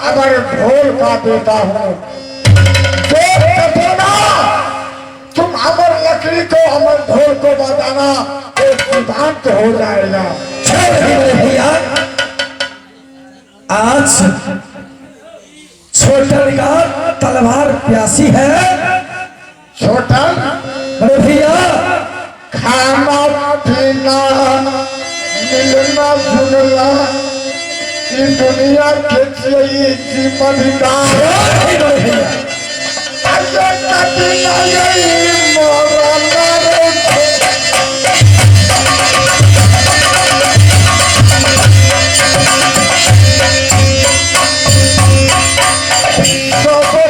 अमर ढोल का देता हूँ। जो कटेगा तुम अमर लकड़ी को अमर ढोल को बजाना, तो सिद्धांत हो जाएगा। भैया आज छोटन का तलवार प्यासी है। छोटन अरे भैया खाना पीना मिलना जुलना ई दुनिया के चाहिए जिम्मेदार। अरे कभी नहीं मरना रे। सबके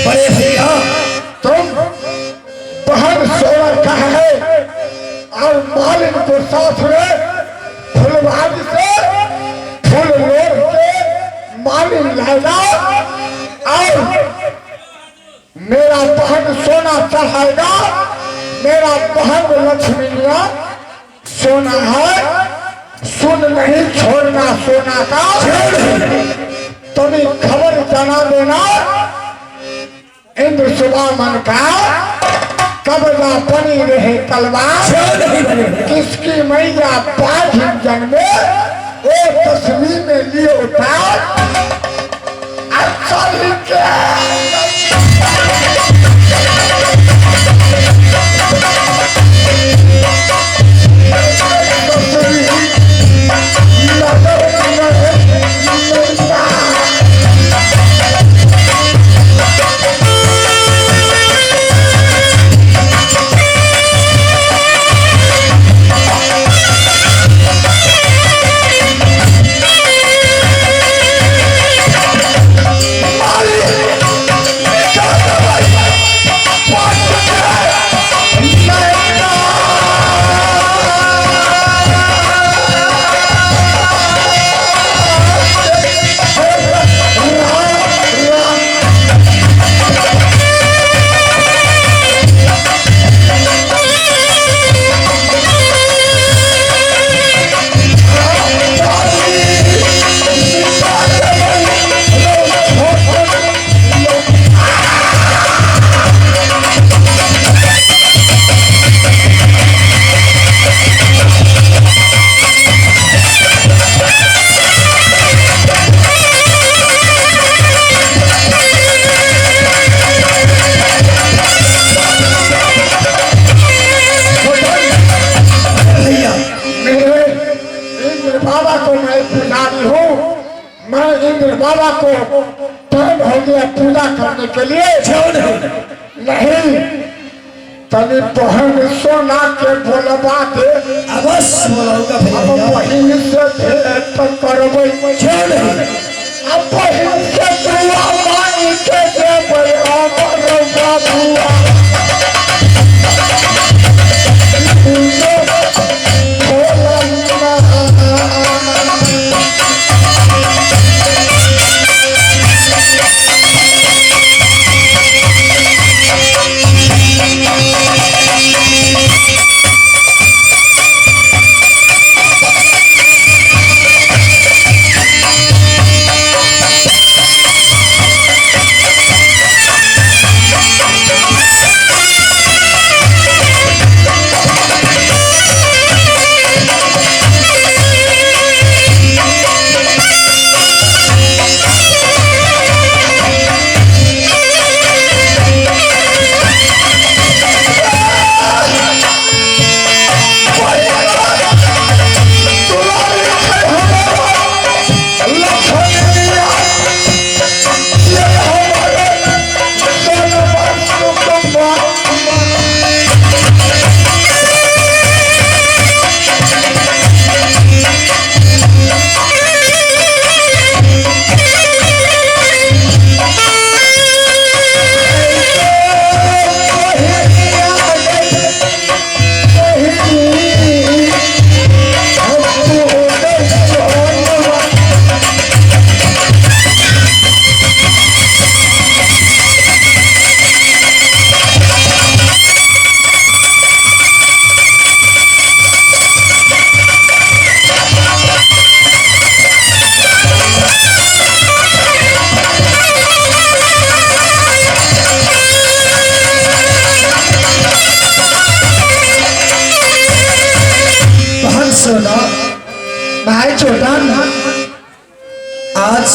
भैया बड़े भैया तुम बहन सोलह का है और मालिन को साथ में फुलवारी से फूल लोढ़ के मालिन लाएगा और मेरा बहन सोना चढ़ाएगा। मेरा बहन लक्ष्मीनिया सोना है, सुन नहीं छोड़ना सोना का। तुम्हें खबर जना देना इंद्र सुदामन का कब्जा बनी रहे तलवार। किसकी मैया पाँच जन्मे वो तस्वीर में लिए उतार। अच्छा ही क्या तस्वीर नजर नहीं। भैया मेरे इंद्र बाबा को मैं पुजारी हूँ। मैं इंद्र बाबा को टाइम हो गया पूजा करने के लिए। नहीं तनी बहन सोना के बोलबा दे। अवश्य बोलाऊंगा अब भैया। बहिन से भेंट करबै। अब बहिन से दुआ मांग के देबै अमर बाबुआ। भाई छोटन, आज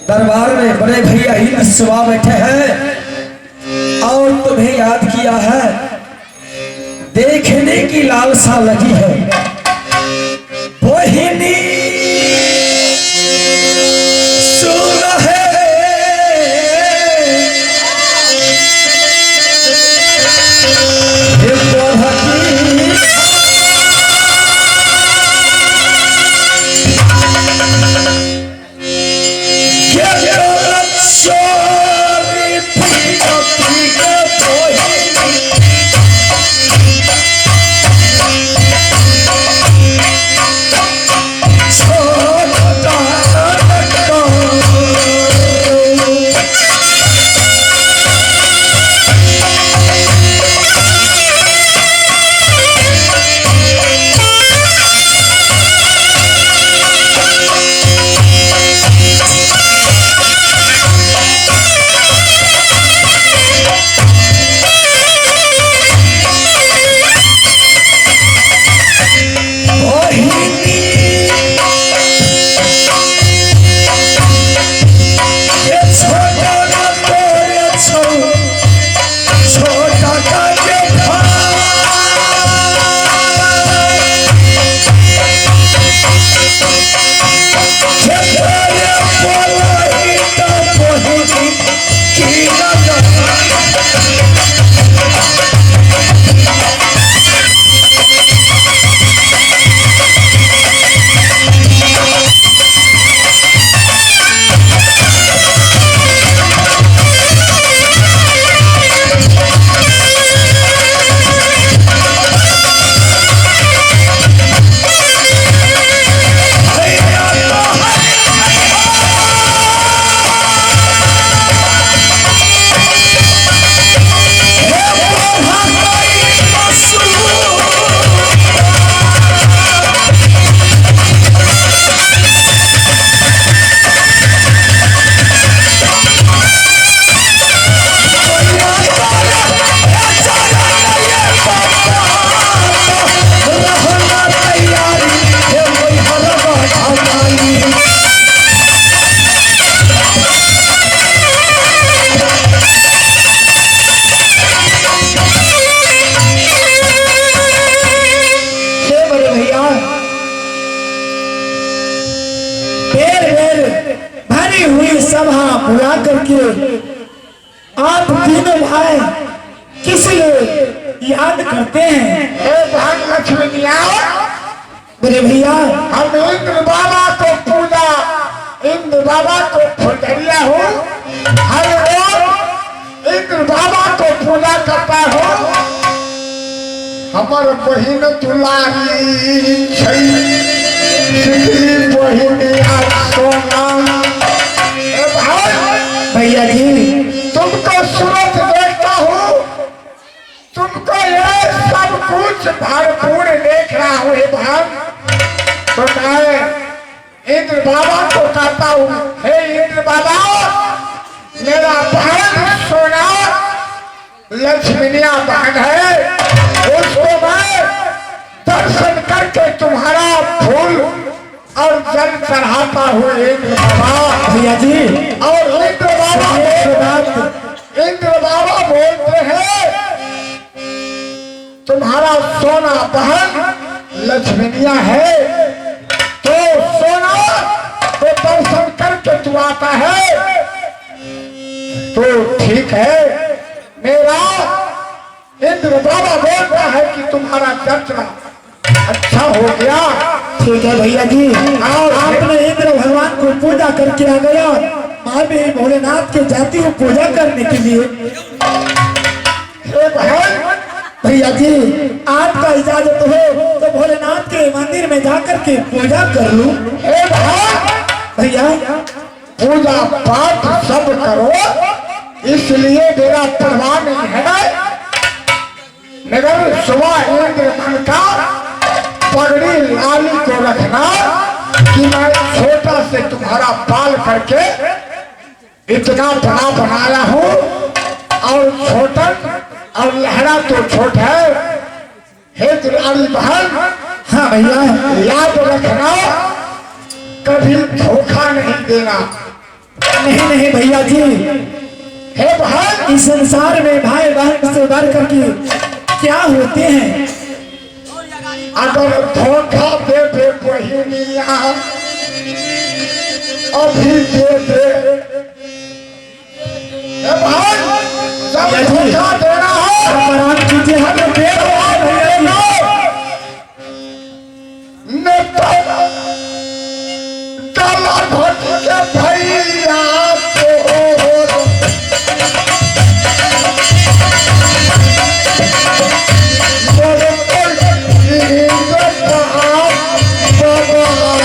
दरबार में बड़े भैया इंद्र सुबह बैठे हैं और तुम्हें याद किया है, देखने की लालसा लगी है। बहिनी सुन है हे बहकी हे बड़े भैया, बेर बेर भरी हुई सभा बुला करके आप तीनों भाई किस लिए याद करते हैं? हे भाग लक्ष्मी, बड़े भैया, हम इंद्र बाबा को पूजा, इंद्र बाबा को फुलझरिया हूँ, हर रोज इंद्र बाबा को पूजा करता हूँ। हमर बहिन दुलारी छै, सिकरी बहिनिया सोना। ए भाई भैया जी, तुमको सूरत देखता हूँ, तुमको ये सब कुछ भरपूर देख रहा हूँ। हे भाई, तो मैं इंद्र बाबा को कहता हूँ, हे इंद्र बाबा, मेरा बहन सोना लक्ष्मीनिया बहन है, उसको मैं दर्शन करके तुम्हारा फूल और जल चढ़ाता हूँ इंद्र बाबा। भैया जी, और इंद्र बाबा इंद्र बाबा बोलते हैं, तुम्हारा सोना बहन लक्ष्मीनिया है, तो सोना तो दर्शन करके तू आता है तो ठीक है। मेरा इंद्र बाबा बोलता है कि तुम्हारा दर्शन अच्छा हो गया। ठीक है भैया जी, और आपने इंद्र भगवान को पूजा करके आ गया, मैं भी भोलेनाथ के जाती हूँ पूजा करने के लिए। हे बहन, भैया जी, आपका इजाजत हो तो भोलेनाथ के मंदिर में जाकर के पूजा कर लूं। हे बहन, भैया, पूजा पाठ सब करो, इसलिए मेरा परवाह नहीं है। मगर सुबह इंद्र मन का पगड़ी लाली को रखना कि मैं छोटा से तुम्हारा बाल करके इतना बड़ा बनाया हूँ, और छोटन और लहरा तो छोट है। हे दुलारी बहन, हाँ भैया। याद रखना, कभी धोखा नहीं देना। नहीं नहीं भैया जी, हे बहन, इस संसार में भाई बहन से बढ़ करके क्या होते हैं। अगर धोखा दे दे बहिनिया अभी दे दे। हे बहन, जब भैया जी, धोखा देना हो आप आराम कीजिए, हम दे दो, भैया जी। नहीं तो गला घोट के भैया तो मेरे को बाबा।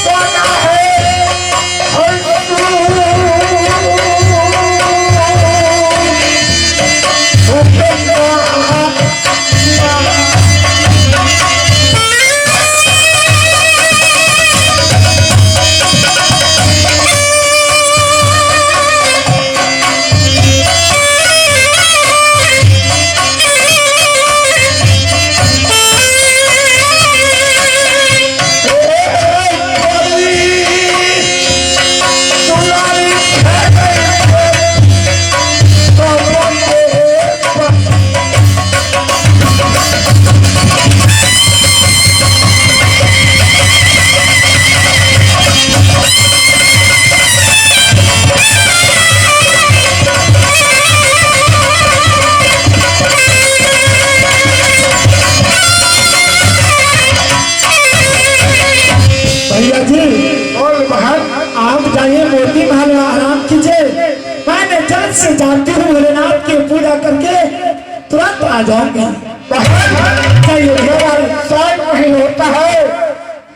सोना है भैया जी बोल बहन, आप जाइए मोती महल में आराम कीजिए, मैं जल्द से जाती हूँ भोलेनाथ की पूजा करके तुरंत आ जाऊंगी। बहन जाइए भैया। मेरा साल नहीं होता है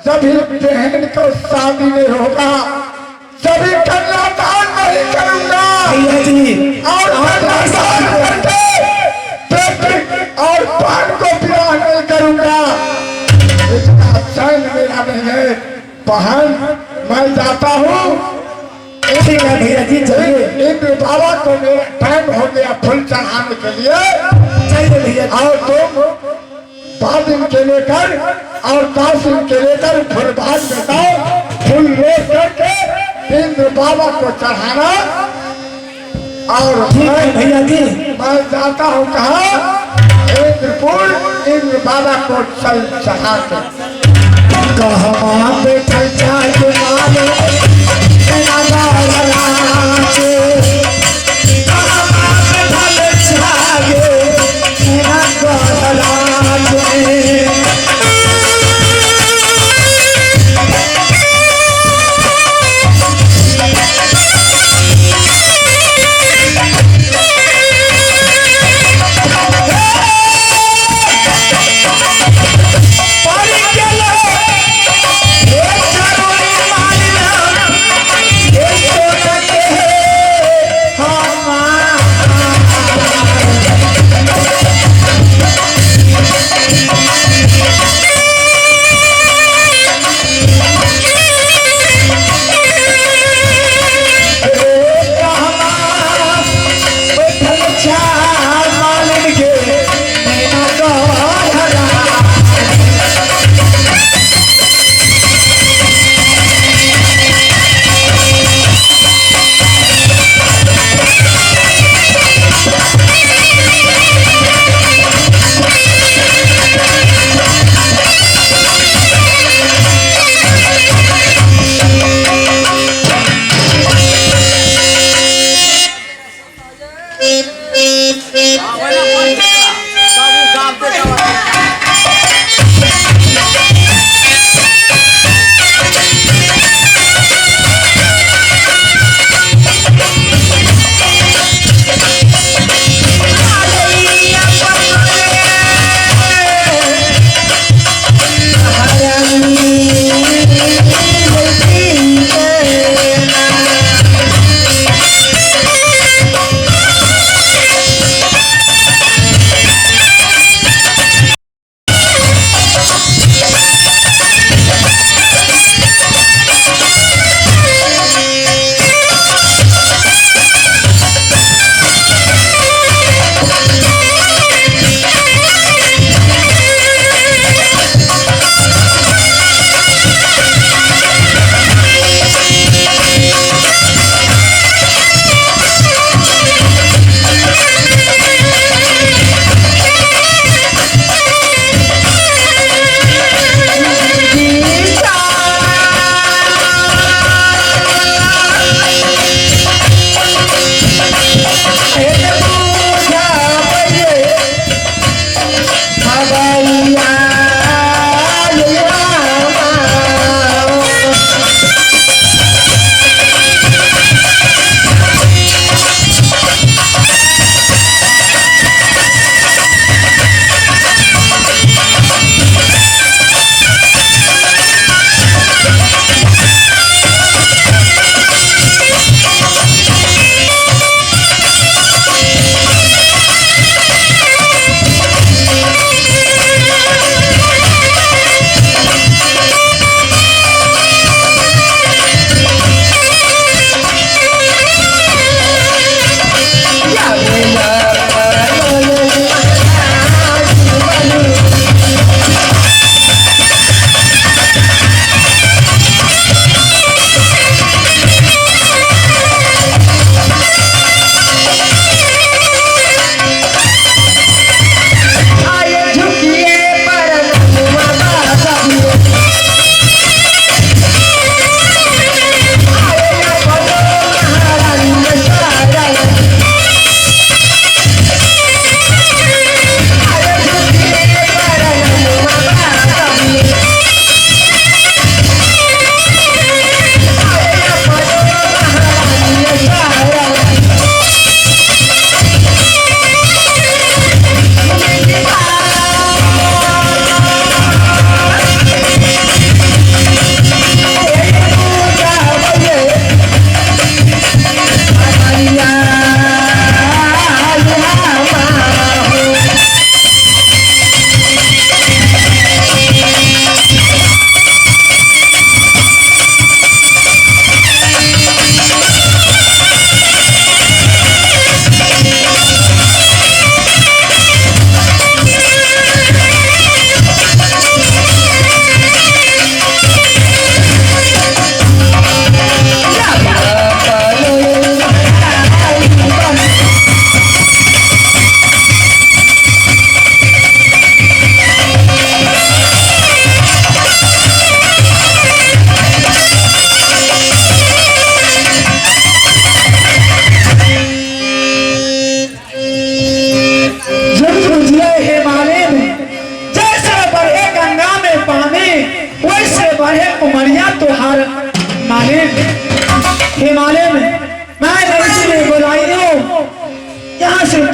जब ही बहन को शादी नहीं होगा, जब ही कन्यादान नहीं करूंगा। भैया जी और आप कन्यादान करके बेटी और बहन को विवाह नहीं करूंगा। इतना चैन मेरा नहीं है बहन, मैं जाता हूँ। ठीक है भैया जी, चलिए। इंद्र बाबा को मेरा टाइम हो गया फूल चढ़ाने के लिए। चलिए भैया। और तुम 5 दिन के लेकर और 10 दिन के लेकर फूलबाग में जाओ, फूल ले करके इंद्र बाबा को चढ़ाना। और ठीक है मैं भैया जी। मैं जाता हूँ कहा, इंद्रपुर, इंद्र बाबा को चल चढ़ा के। कहवा बैठल जाए मारे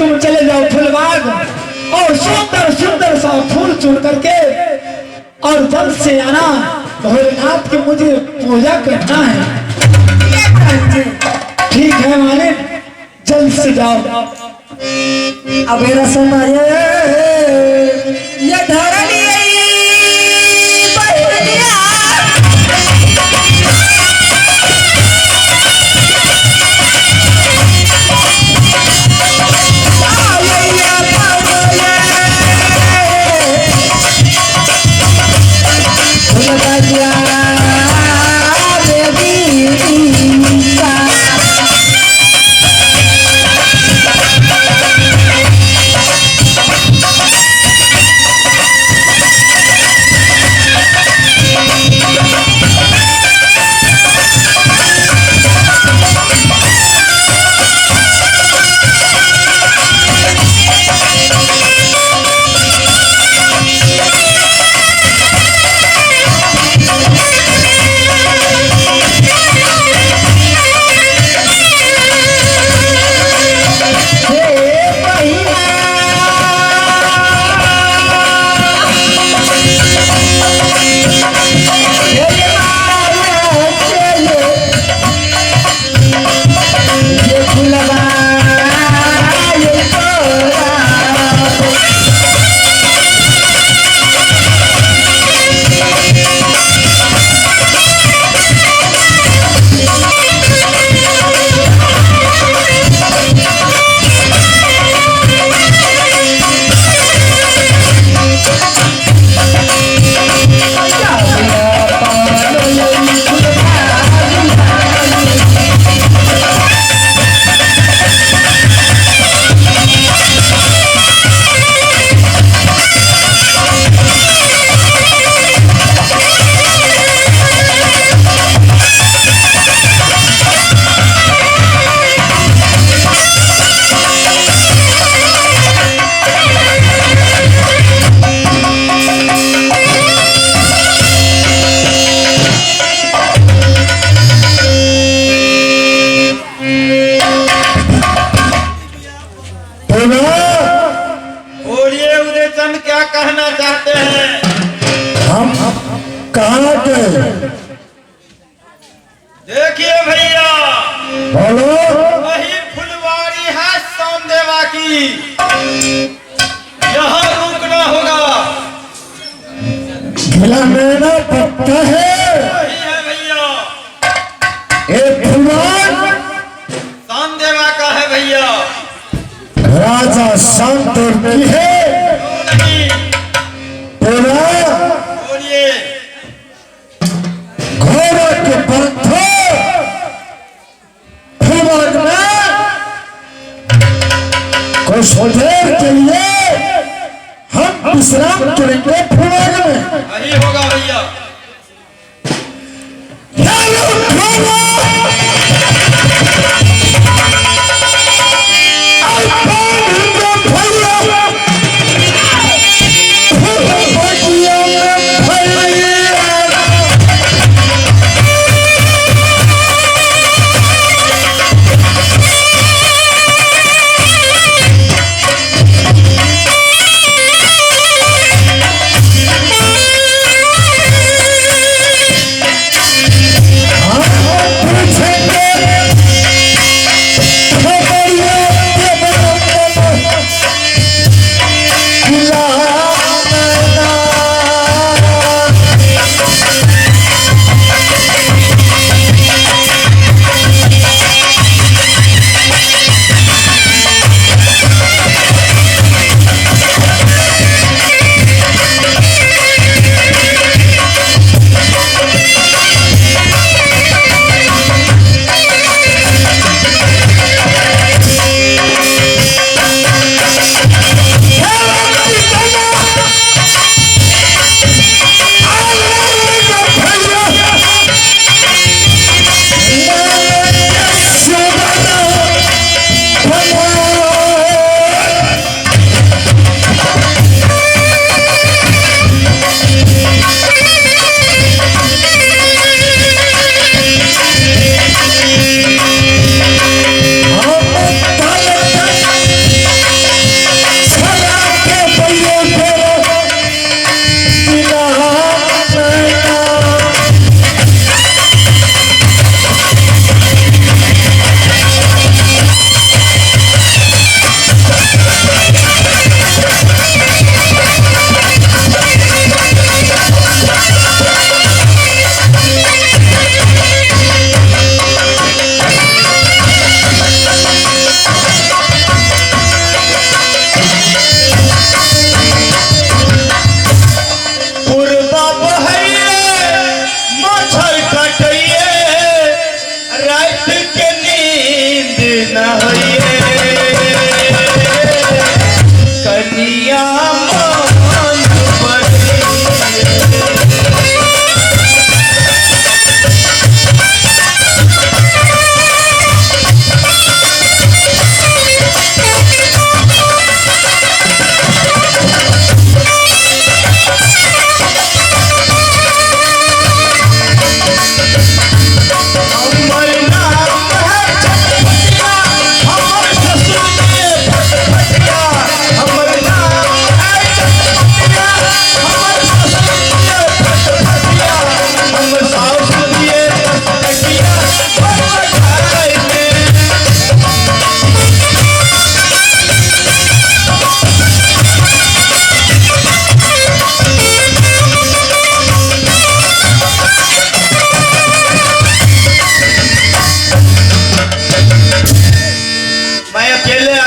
तुम चले जाओ फूलबाग और सुंदर सुंदर सा फूल चुन करके और जल्द से आना, भोलेनाथ की मुझे पूजा करना है। ठीक है मालिक, जल्द से जाओ। अब रसम ये धरली बोलिए उदयचंद, क्या कहना चाहते हैं? हम कहाँ गए? देखिए भैया, बोलो। वही फुलवारी है सोमदेवा की, यहाँ रुकना होगा। घिला मेरा पत्ता है, वही है भैया, ये फुलवार सोमदेवा का है भैया। राजा शांतदेव की है। बोलिए। घोड़ा के पंथों फुलबाग में कुछ देर के लिए हम विश्राम करेंगे फुलबाग में। वही होगा भैया। हाँ।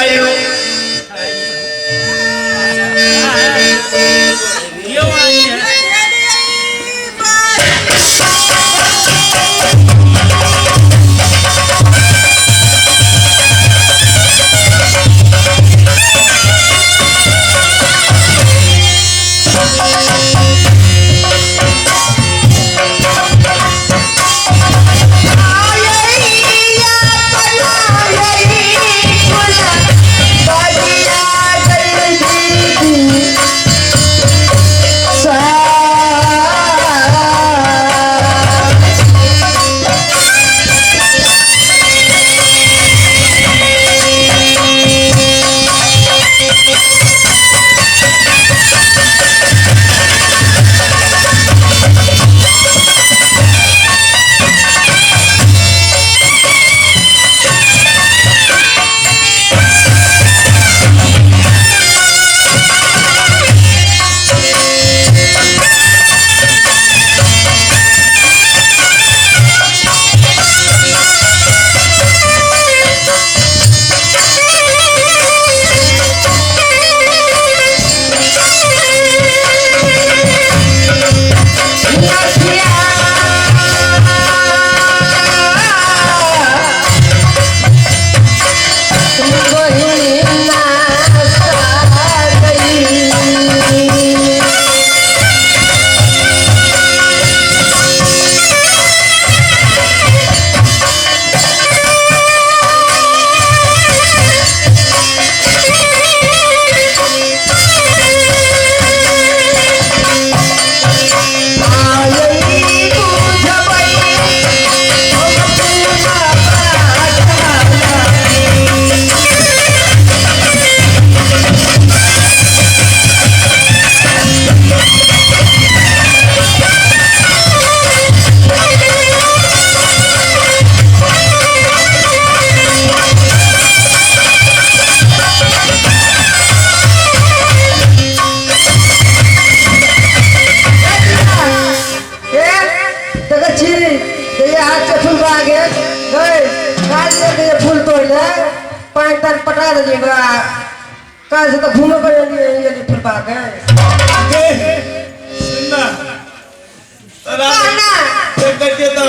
आई हो।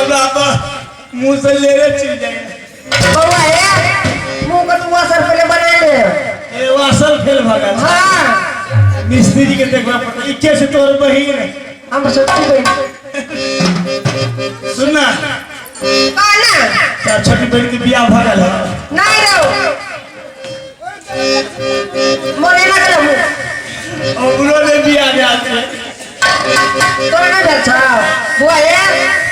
मुंह से ले रे चिल जाए बउआ हे मुंह के तू वासर पहले बना ले ए वासर फेल भगा। हां मिस्त्री के देखना पड़ता इक्के से तोर बहिन हम सच्ची बहिन सुनना कहना तार छोटी बहन के बियाह भगल है नहीं रो मोरे ना करब हमरो ने बियाह भेल छै तोरा नहीं भेल छौ बुआ हे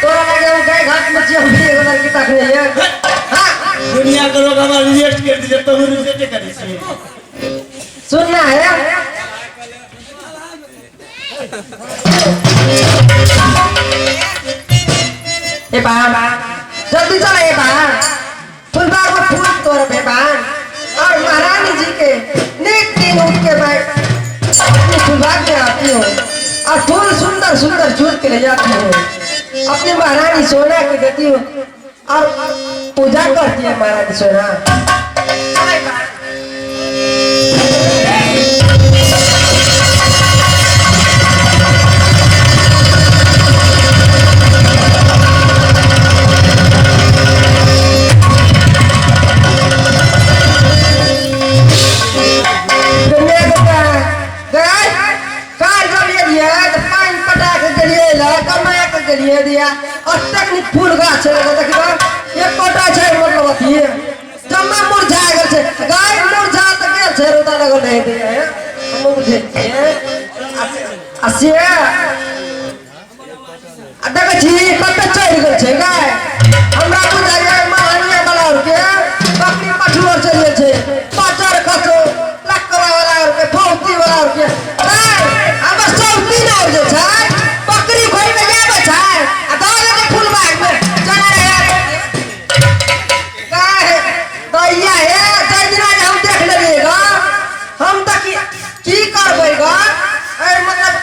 तोरा लगे हम गाय घाट में छियै हम एगो लड़की तकने ये। हां दुनिया के लोग हमरा रिजेक्ट कर दिए तब रिजेक्ट करै छी सुनना है। ए बहन जल्दी चल ए बहन फुलबाग में फूल तोड़ बे बहन और महारानी जी के नित दिन उठ के मैं अपनी फुलबाग में आती हूँ और फूल सुंदर सुंदर चूर के ले जाती हूँ अपनी महारानी सोना के देती हूँ और पूजा करती है महारानी सोना। दिया और तकनीक फूल गाछ देखबा एक कोटा छै मतलब अथी जम्मा मुरझा गेल छै गाय मुरझा त गेल छै रोता लगल रहे दे हम बुझै छियै आ से आ देखै छी कते चढ़ि गेल छै गाय हमरा बुझाइया महानिया वाला और के बकरी पठुर चलि गेल छै पाचर खसो लकवा वाला और के फौती वाला और के हमर सब तीन और जे छै बकरी खोल के जाबै छै आ दऽ देतै फुलबाग में चला रे गाय दैया हे जै दिना जे हम देख लेलियै ग हम तऽ की करबै ग ए मतलब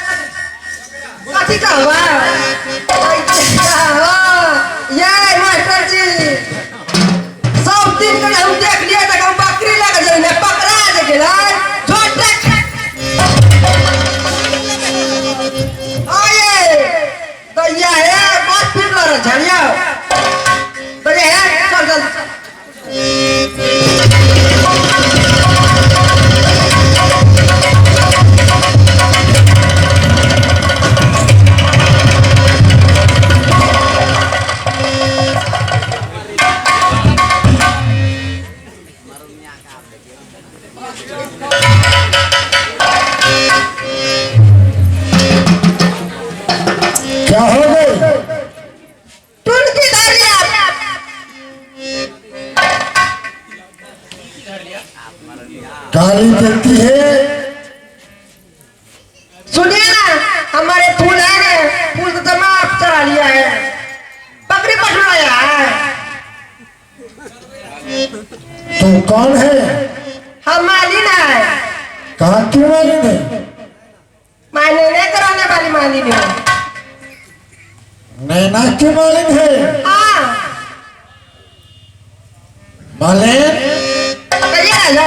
क्या हो गई? टुनकी धर लिया। गाली देती है। सुनिए ना, हमारे फूल है, फूल तो आप चढ़ा लिया है, बकरी पटुआया है। तू कौन है? हम मालिन है। कहा क्यों मालिन है? मायने नहीं कराने वाली मालिन है। नैना की मालिन है? हाँ। मालिन कहिए ना।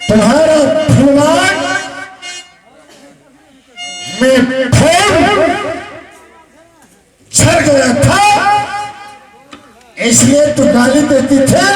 तुम्हारा फुलवान में फूल झड़ गया था, इसलिए तो गाली देती थे।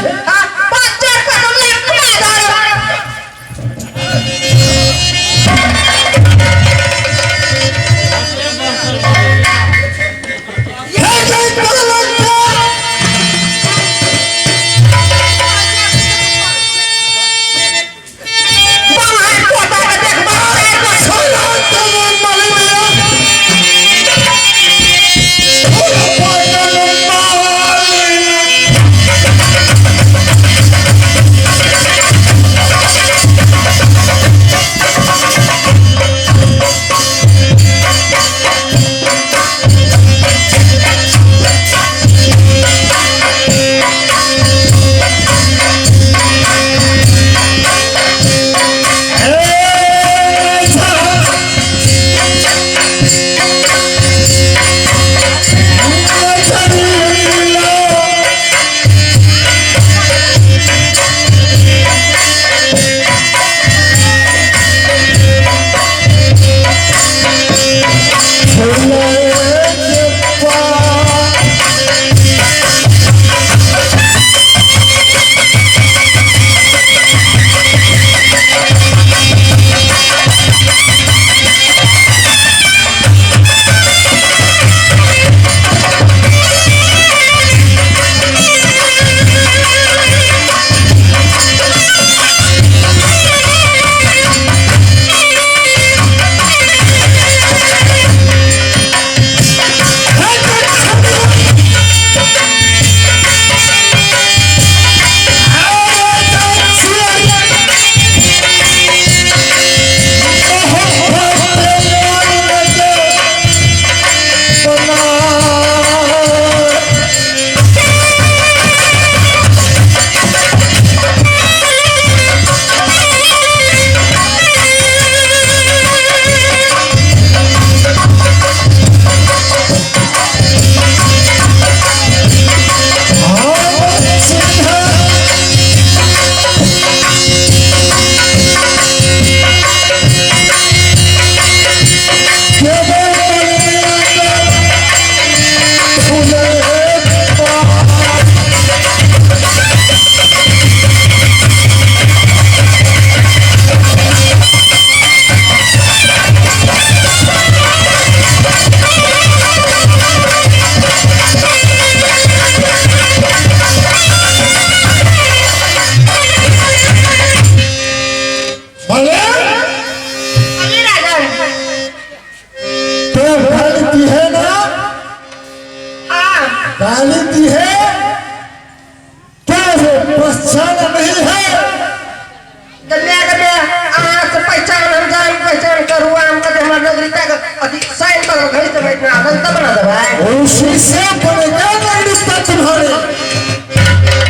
सस्ता बना देबै। उसी से बनेगा नागरिकता तुम्हारे।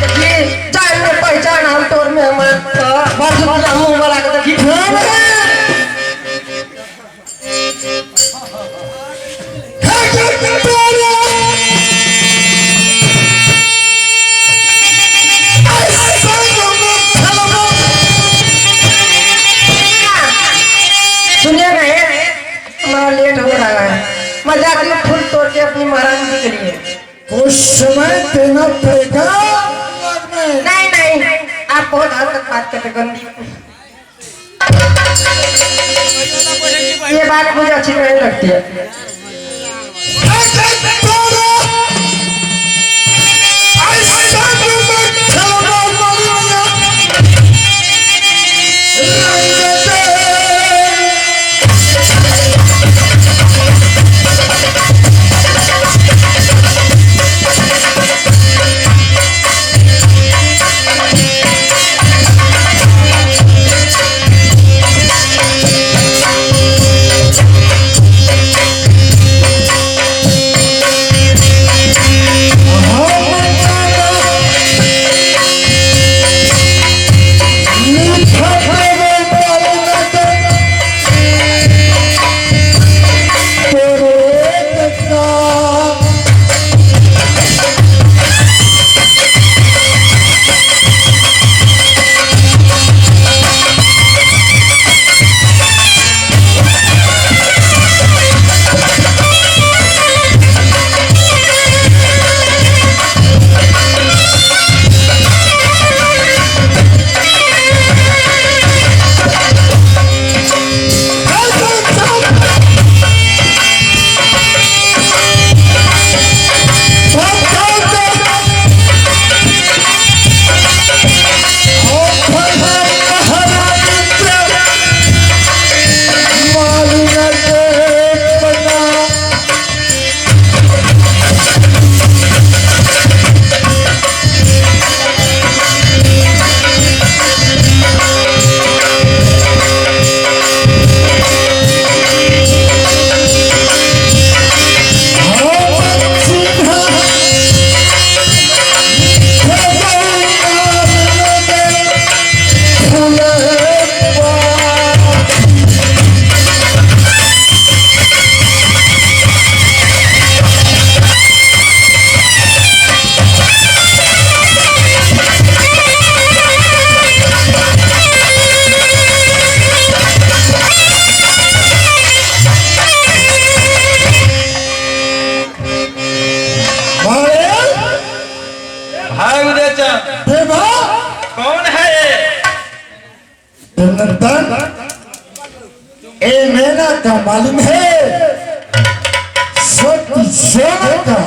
देखिए जान में पहचान हम तोर में हमार बाजू वाला मुंह वाला के देखी। क्यों नहीं? सुनिए ना ये हमारा लेट हो रहा है, मैं जाती हूँ फूल तोड़ के अपनी महारानी जी के लिए। कुछ समय देना पड़ेगा। नहीं नहीं आप बहुत हद तक बात करते गंदी, ये बात मुझे अच्छी नहीं लगती है। कौन है देवनंदन? ए नैना का मालूम है सोना का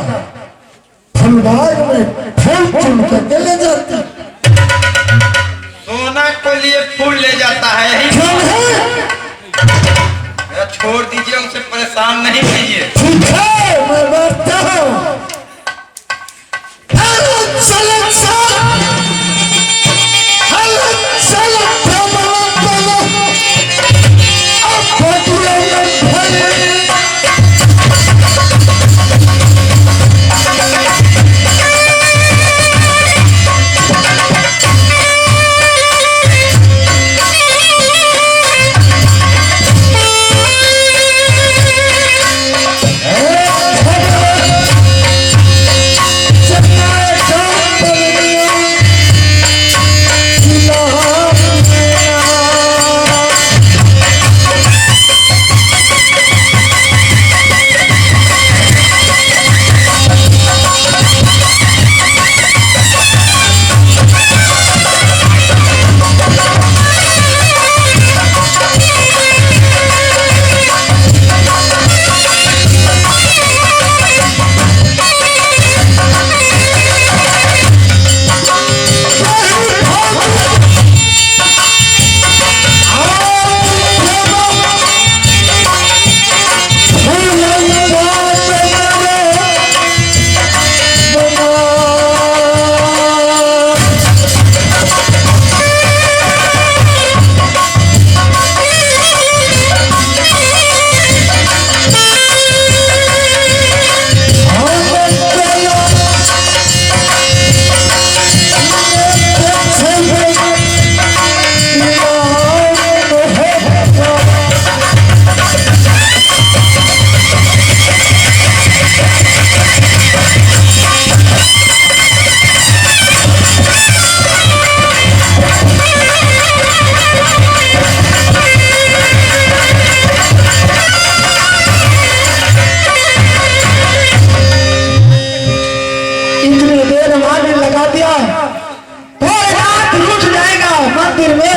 फुलबाग में फूल चुन करके ले जाती। सोना को लिए फूल ले जाता है यही। क्यों है? मेरा छोड़ दीजिए, उनसे परेशान नहीं कीजिए। ठीक है मैं बैठता हूँ।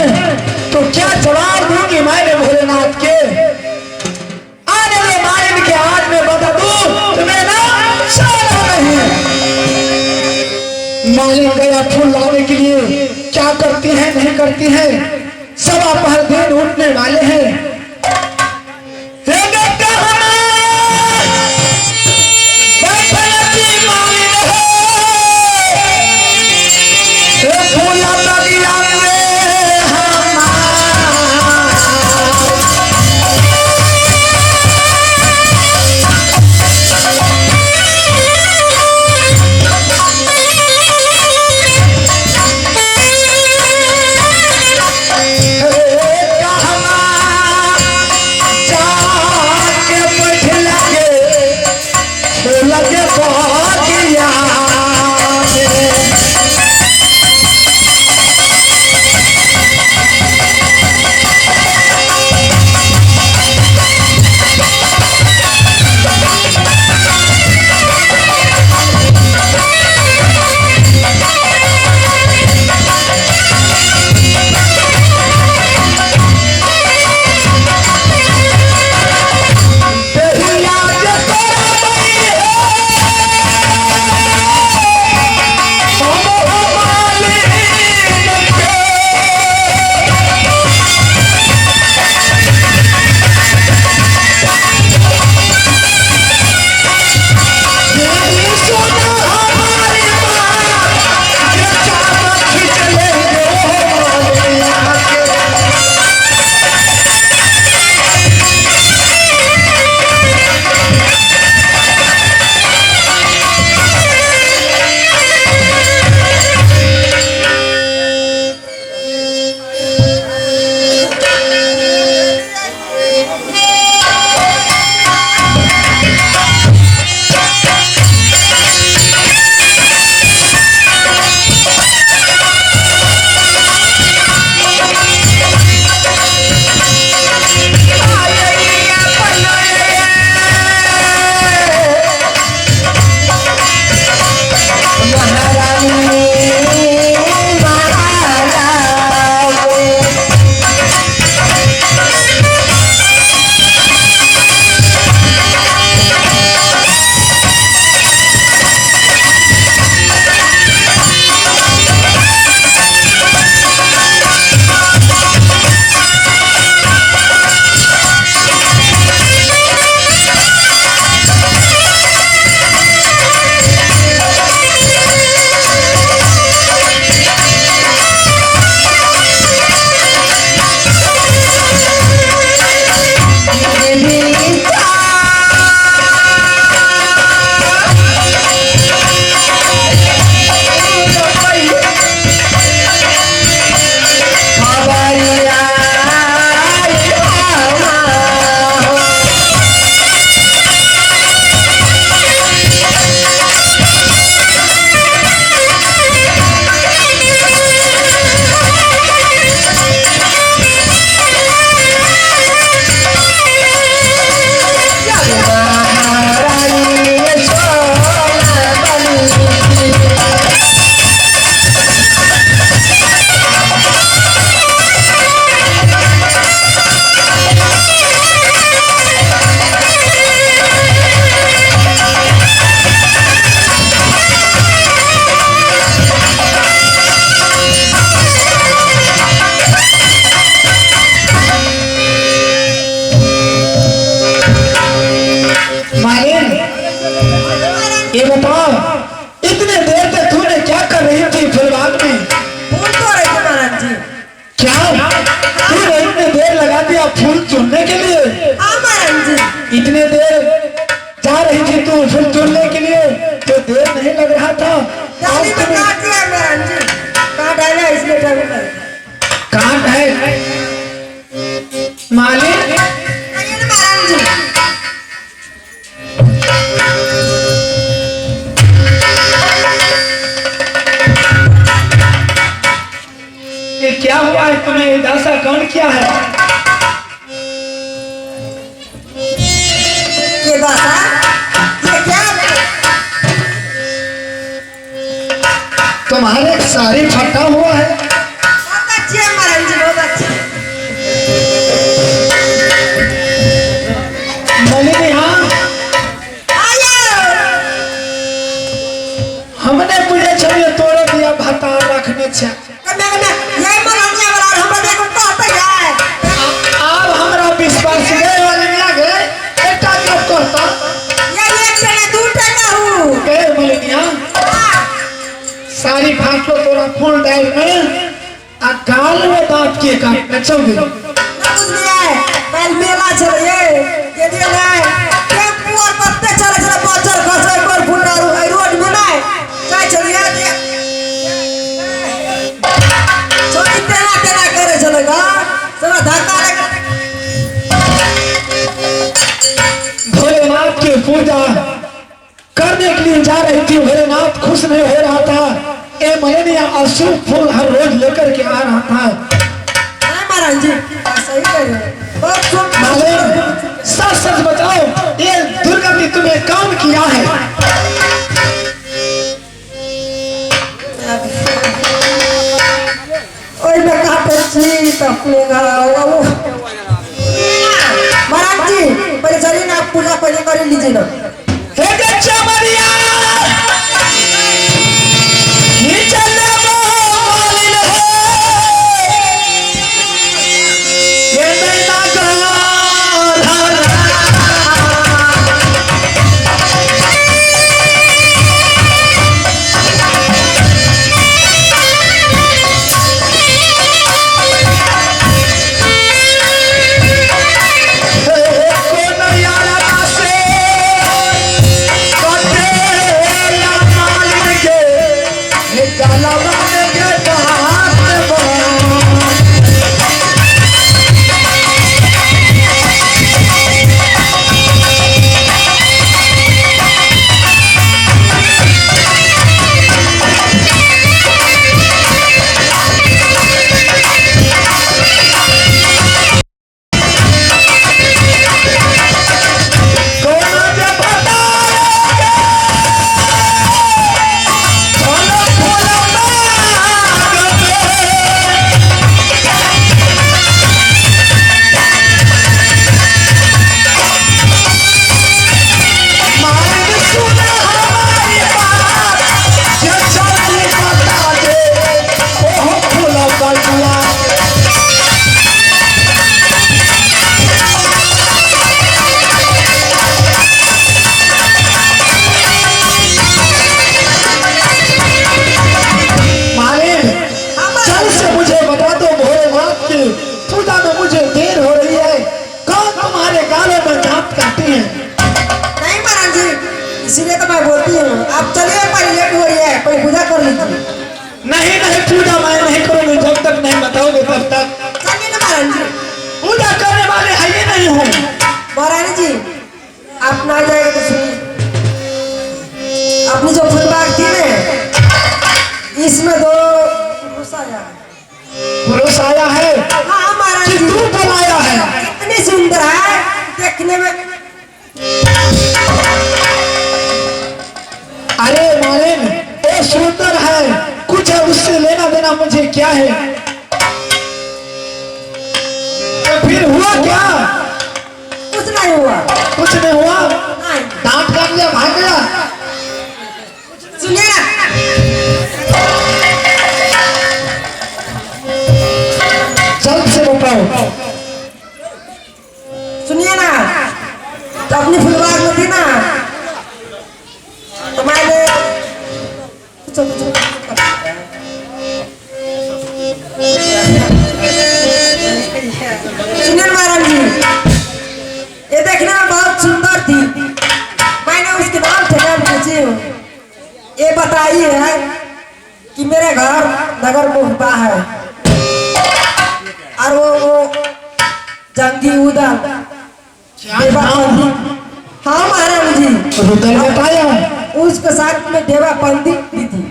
हैं तो क्या जवाब दूंगी मैंने भोलेनाथ के। आने दे मालिन के हाथ में बता दूं तो मेरा नाम सारा नहीं। मालिन गया फूल लाने के लिए, क्या करती है नहीं करती है, सवा पहर दिन उठने वाले हैं। ये बताओ इतने देर तक तूने क्या कर रही थी फुलबाग में? फूल तो रही थी महाराज जी। क्या तूने इतने देर लगा दिया फूल चुनने के लिए? हाँ महाराज जी। इतने देर जा रही थी तू फूल चुनने के लिए तो देर नहीं लग रहा था? डाली में काट दिया महाराज जी, काट आया इसलिए टाइम लगा। काट है मालिक? महाराज जी ये क्या हुआ है तुम्हें? दासा कौन किया है? ये दासा ये क्या है? तुम्हारे साड़ी फटा हुआ है। बहुत अच्छी है महाराज जी, बहुत फूल डाल में आ गाल में दांत के काटने चल गई। ना बुझलिए काल्हि मेला छलै गेलियै नहि टेम्पू आर कते चलै छलै बजर खसै पर फूल डालू एहि रोड मे नहि जाइ छलियै छोरी तेना तेना करै छलै गा सब धक्का लागि भोलेनाथ के पूजा करने के लिए जा रही थी, भोलेनाथ खुश नहीं हो रहा था। ए मलेनिया अशुभ फूल हर रोज लेकर के आ रहा था। नहीं महाराज जी सही कह रहे हो, बहुत सुंदर। मालिन सच सच बताओ, ये दुर्गति तुम्हें कौन किया है? ओहिमे काटै छी तऽ अपने घर आउ। महाराज जी पहले चलिए ना, आप पूजा पहले कर लीजिए ना। हे चमरिया चल मालिन हो, ये नैना मालिन जल्द से मुझे बता दो, भोलेनाथ की पूजा में मुझे देर हो रही है, कौन तुम्हारे गालों में दांत काटे हैं? नहीं महाराज जी इसीलिए तो मैं बोलती हूँ आप चलिए, पहले लेट हो रही है, पहले पूजा कर लीजिए। नहीं नहीं पूजा मैं नहीं करूंगी जब तक नहीं बताओगे तब तक। चलिए ना महाराज जी। पूजा करने वाले है ही नहीं हूँ। महारानी जी आप ना जाएंगे तो सुनिए, अपनी जो फुलबाग थी ना इसमें दो पुरुष आया है। पुरुष आया है? हाँ महाराज कि जी। तू बुलाया है? कितनी सुंदर है देखने में। अरे मालिन वो सुंदर है, कुछ है उससे लेना देना मुझे क्या है? तो फिर हुआ क्या? कुछ नहीं हुआ। कुछ नहीं हुआ? नहीं। दांत काट लिया भाग गया? सुनिए ना, जल्द से बताओ। सुनिए ना, तो अपनी फुलबाग में थी ना तो मैंने सुनिए महाराज जी, ये देखने में बहुत सुंदर थी, मैंने उसके नाम ठेका पूछी हूँ, ये बताई है कि मेरे घर नगर मुहबा है और वो जंगी उदल। क्या नाम? हाँ महाराज जी। रुदल बताया? उसके साथ में देवा पंडित भी थी।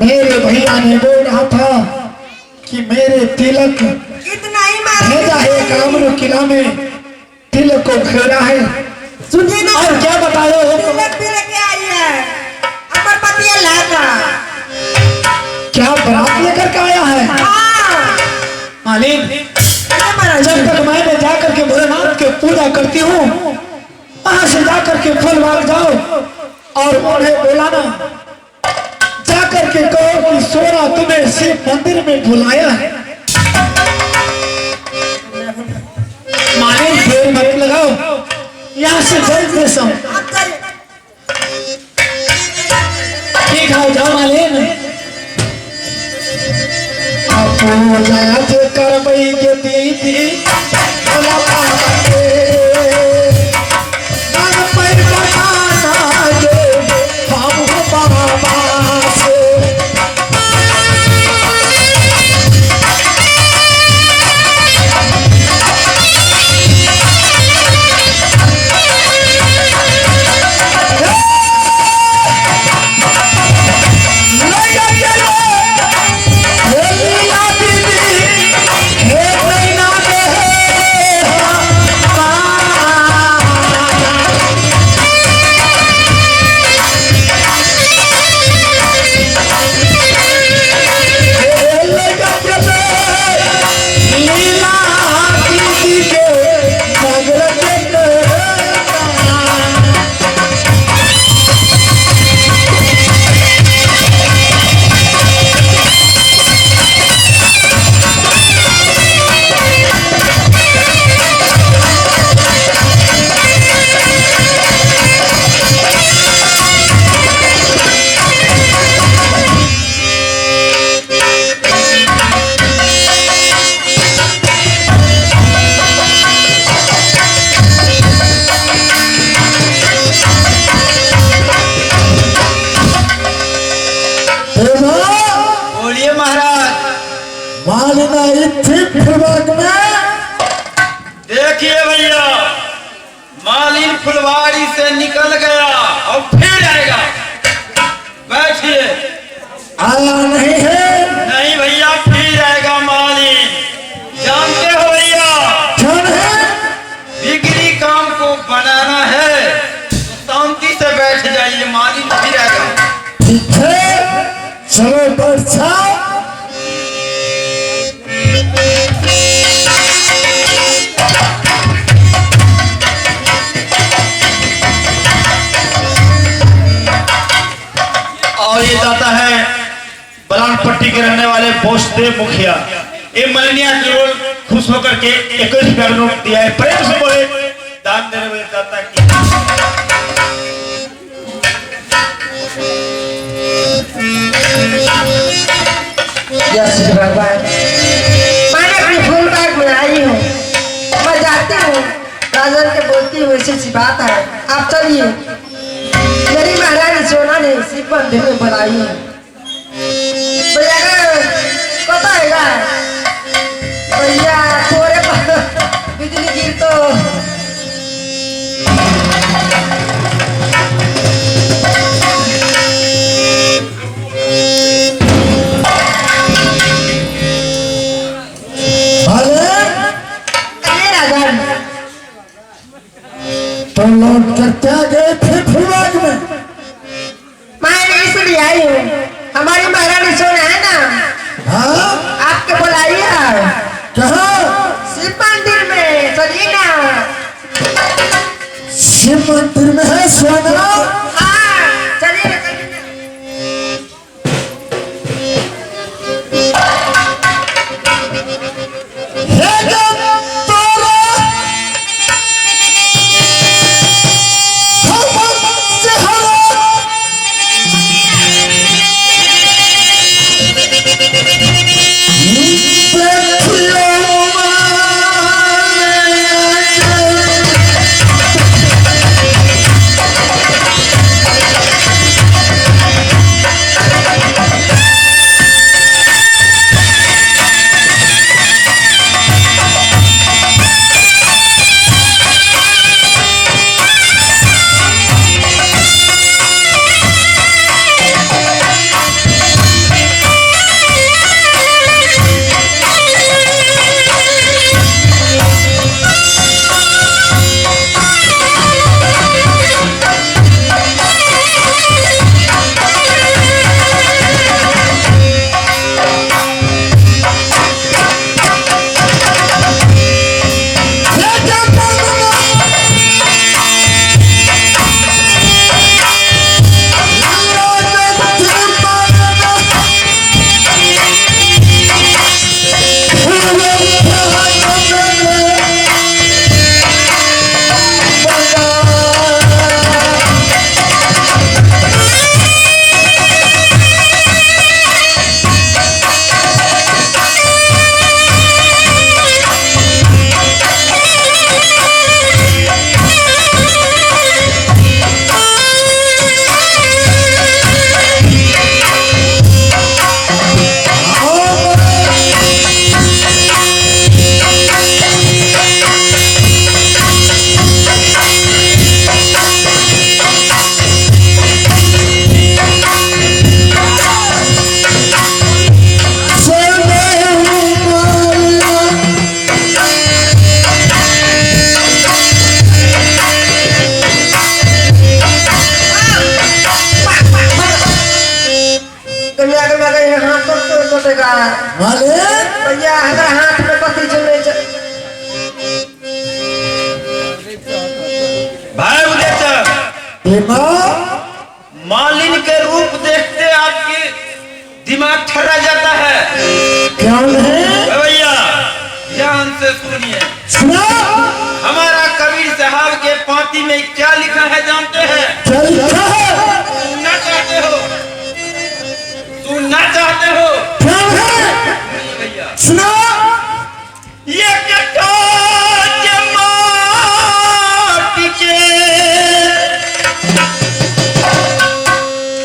मेरे भैया ने बोल रहा था कि मेरे तिलक इतना ही महाराज भेजा है कामरू किला में, तिलक को घेरा है। सुनिए ना, और क्या बतायो? तिलक भी लेके आई है अमर पति अल्लाह का। क्या बारात लेकर के आया है? हाँ मालिक महाराज जब तक मैंने जाकर के भोलेनाथ के पूजा करती हूँ, वहां से जाकर के फूलबाग जाओ और उन्हें बुलाना, जाकर के कहो कि सोना तुम्हें शिव मंदिर में बुलाया है। मालिक देर मत लगाओ, यहाँ से जल्द से सो। आप जाइए। ठीक। ठीक है, जाओ मालिन। पूजा जे करबै गे दीदी भोला बाबा के, दर पर बताना गे हम बाबा से। बोलिए महाराज। मालिना थी फुलबाग में। देखिए भैया, मालिन फुलवारी से निकल गया और फिर आएगा। बैठिए। आया नहीं है? नहीं भैया, फिर आएगा मालिन। जानते हो भैया कौन है? बिगड़ी काम को बनाना है तो शांति से बैठ जाइए, मालिन फिर आएगा। ठीक है, चलो बैठ जाओ। और ये जाता है बलान पट्टी के रहने वाले बोसदेव मुखिया। ये मलनिया की ओर खुश होकर के 21 रुपया नोट दिया है। प्रेम से बोले दान देने वाले दाता की। जय श्री भगवान। मैंने अपनी फूलबाग में आई हूँ, मैं जाती हूँ राजन के बोलती हूँ, ऐसी सी बात है। आप चलिए, मेरी महारानी सोना ने शिव मंदिर में बुलाई है। भैया पता है भैया थोड़े बिजली गिर तो तो लौट कर क्या गए थे फुलबाग में? मैं इसलिए आई हूँ, हमारी महारानी सोना है ना। हाँ, आपके भैया हमारा हाथ में कथी चले छै। भाई उदयचंद, मालिन के रूप देखते आपके दिमाग ठहरा जाता है। क्यों नहीं भैया ध्यान से सुनिए। सुना। हमारा कबीर साहब के पांति में क्या लिखा है जानते हैं? क्या लिखा है? सुनना चाहते हो? सुनना चाहते हो? क्या है? भैया सुना। ये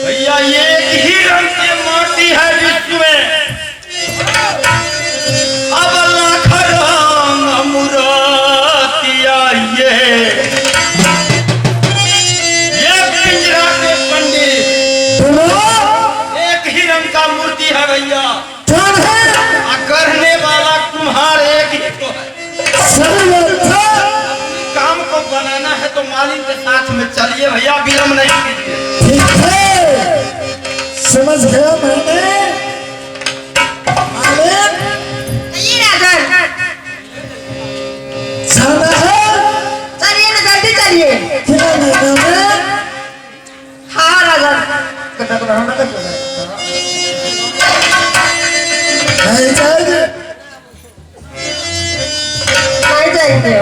भैया एक ही रंग के माटी है विश्व में, अब लाख रंग मुरातिया ये पिंजरा के पंडित एक ही रंग का मूर्ति है भैया, करने वाला कुम्हार एक ही तो है। काम को बनाना है तो मालिक के साथ में चलिए भैया, विलम्ब नहीं कीजिए। ठीक है, समझ गया मैंने। मालिक जाना है, चलिए ना जल्दी चलिए। क्या महीना में? हाँ राजा नहीं जाएंगे, नहीं जाएंगे।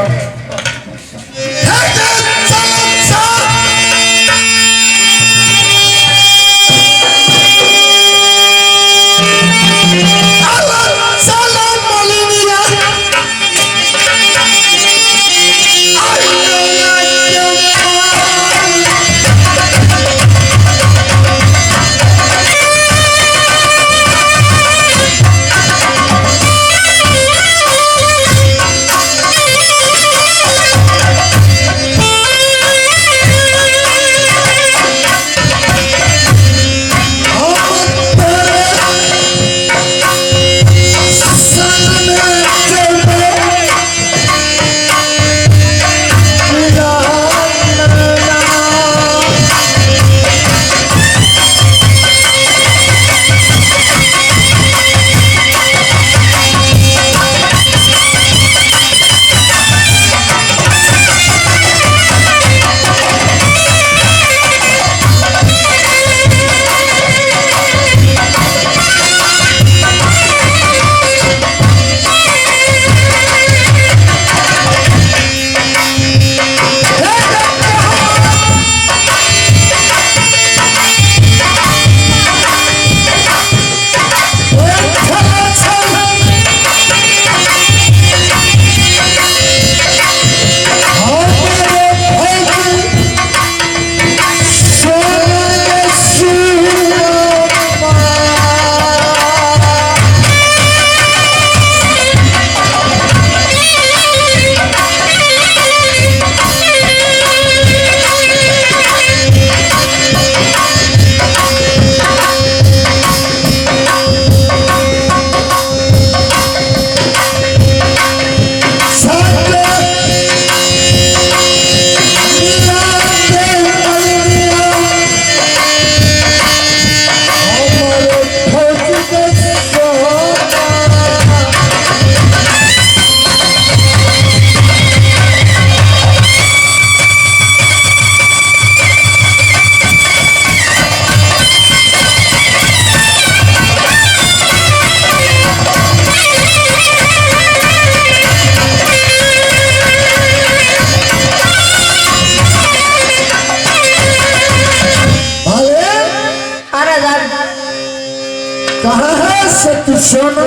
कहाँ है सत्य सोना?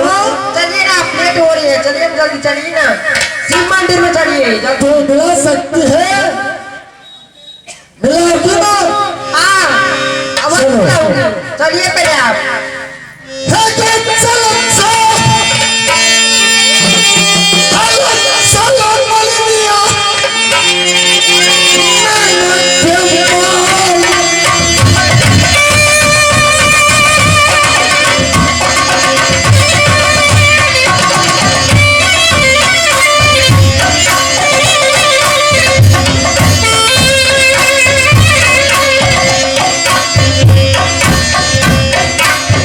चलिए ना, आप लेट हो रही है, चलिए जल्दी चलिए ना, शिव मंदिर में चलिए। तो मिला सकती है, मिला कि ना? हाँ अब चलिए पहले आप। Thank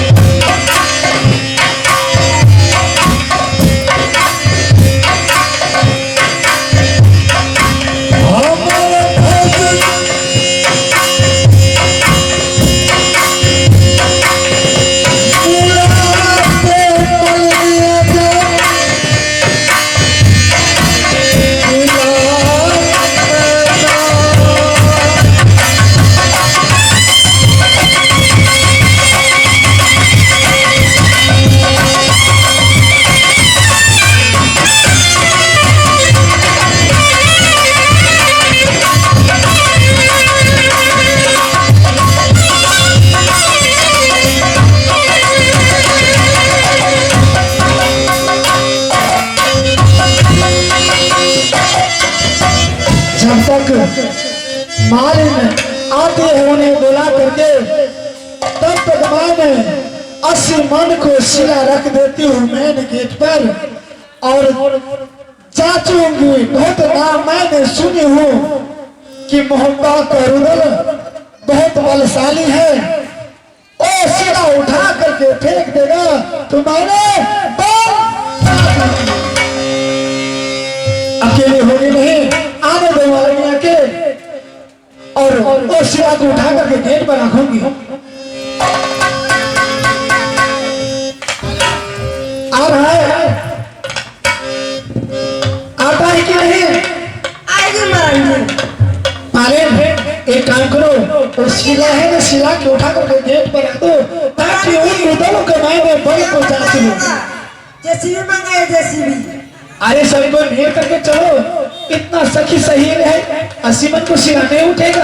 मालिन आते हैं उन्हें बुला करके, तब तक मैंने 80 मन को शिला रख देती हूँ मेन गेट पर और जांचूंगी। बहुत नाम मैंने सुनी हूँ कि मोहब्बा का रुदल बहुत बलशाली है, और शिला उठा करके फेंक देगा तो मैंने बल अकेले होगी नहीं, आने दो मालिनी आके और वो शिला को उठा करके गेट पर रखूंगी। आ रहा है, आता है कि नहीं? आएगी महारानी जी। मालिन एक काम करो, वो शिला है ना, शिला के उठा करके गेट पर रख दो ताकि उन रुदलों के मायने बल को जांच लूं। जेसीबी मंगाए, जेसीबी। अरे सबको ढेर करके चलो, इतना सखी सही है, 80 मन को शिला नहीं उठेगा।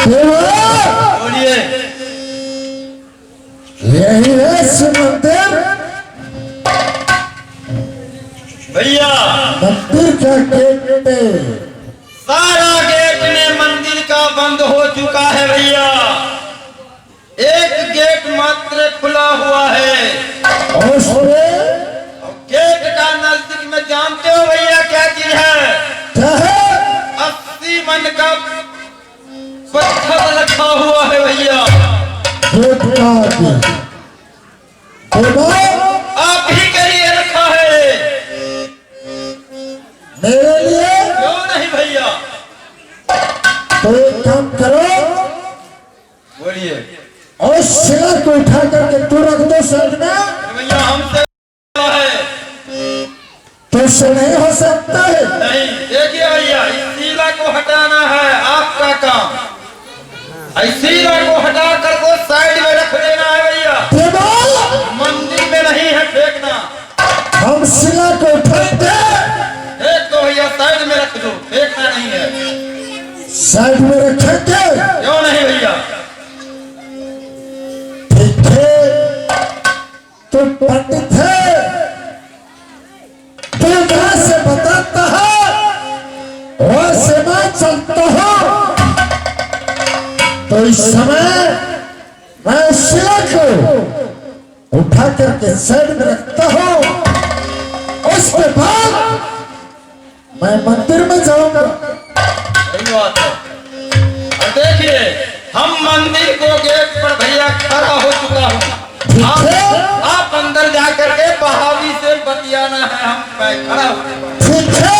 बोलिए। यही है शिव मंदिर। भैया मंदिर का गेट पे सारा गेट में मंदिर का बंद हो चुका है भैया, एक गेट मात्र खुला हुआ है। और उसमें गेट का नजदीक में जानते हो भैया क्या चीज है? क्या है? 80 मन का पत्थर रखा हुआ है भैया। गेट का आगे आप ही के लिए रखा है। मेरे लिए? क्यों नहीं भैया। तो एक काम करो, बोलिए। और शिला को उठा करके तू रख दो साइड में। भैया हमसे है तो इससे नहीं हो सकता है। नहीं, देखिए भैया, इस शिला को हटाना है आपका काम। इस शिला को हटा कर को साइड में रख देना है भैया, मंदिर में नहीं है फेंकना। हम शिला को उठाएंगे। फेंक दो भैया, साइड में रख दो, फेंकना नहीं है। साइड में रखेंगे। क्यों नहीं भैया? ठीक है, तू पंडित है, तू जहां से बताता है वहां से मैं चलता हूं। तो इस समय मैं शिला को उठा करके साइड में रखता हूं, उसके बाद मैं मंदिर में जाऊंगा। सही बात है। और देखिए, हम मंदिर को गेट पर भैया खड़ा हो चुका हूँ। आप अंदर जाकर के बहावी से बतियाना है, हम मैं खड़ा हूँ। ठीक है।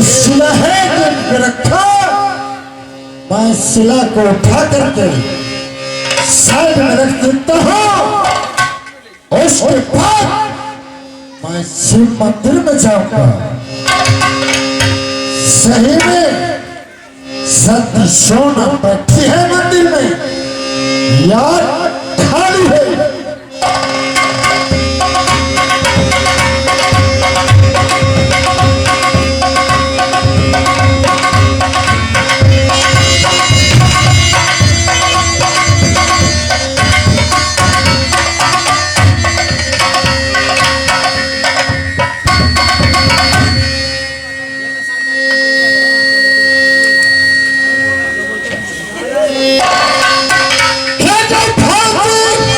शिला है जिन पे रखा, मैं शिला को उठा करके साइड में रख देता हूँ। उसके बाद मैं शिव मंदिर में जाऊंगा। सही में सत्य सोना बैठी है मंदिर में, यार खाली है। हे जो भांति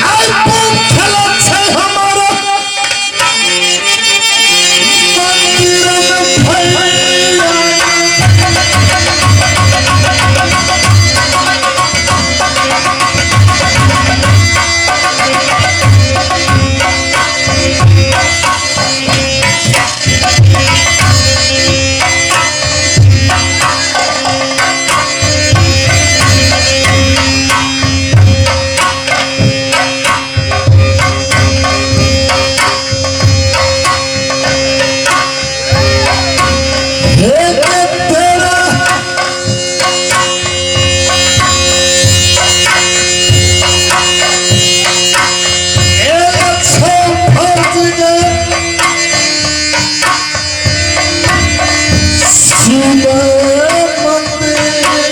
आई खेला छै हमारा मंदिर में भैया। हे तेरा एक छो फर्ज के शिव मंदिर में।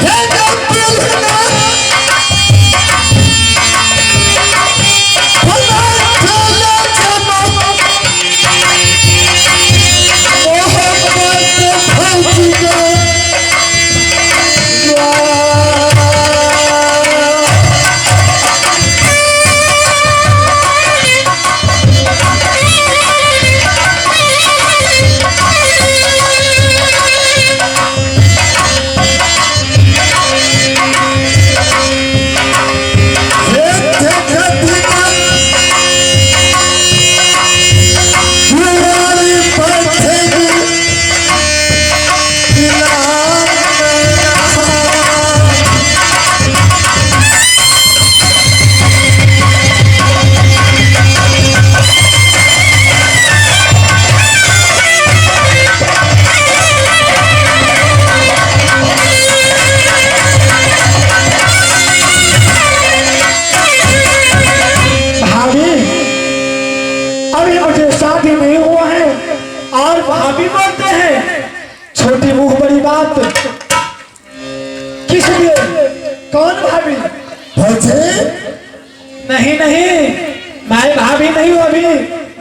हे जो दुल्हना भला चला जमा मोहब्बत भौजी के यार। हे देखत पुरानी बैठेगी किनार में। भाभी, अभी मुझे शादी नहीं हुआ है और भाभी बोलते हैं छोटी मुंह बड़ी बात। किस लिए? कौन भाभी? भौजी नहीं नहीं, मैं भाभी नहीं हूँ, अभी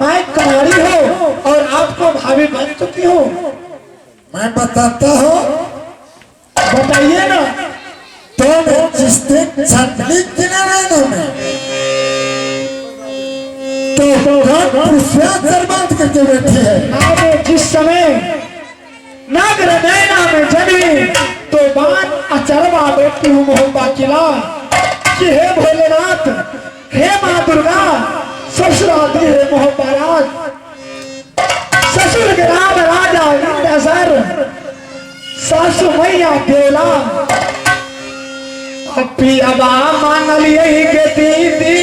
मैं कुमारी हूँ और आपको भाभी बन चुकी हूँ। मैं बताता हूँ, बताइए ना। तुम जिस दिन छटनी किनारे में तो बात करके बैठी है। मैंने जिस समय नागर नैना में जन्मी तो बात अचरवा बैठी हूँ मोहब्बा किला कि हे भोलेनाथ, हे माँ दुर्गा, ससुराल दी है मोहब्बा राज, ससुर के नाम राजा इंद्र, सासु मैया देवला, पियाबा मांगल यही के दीदी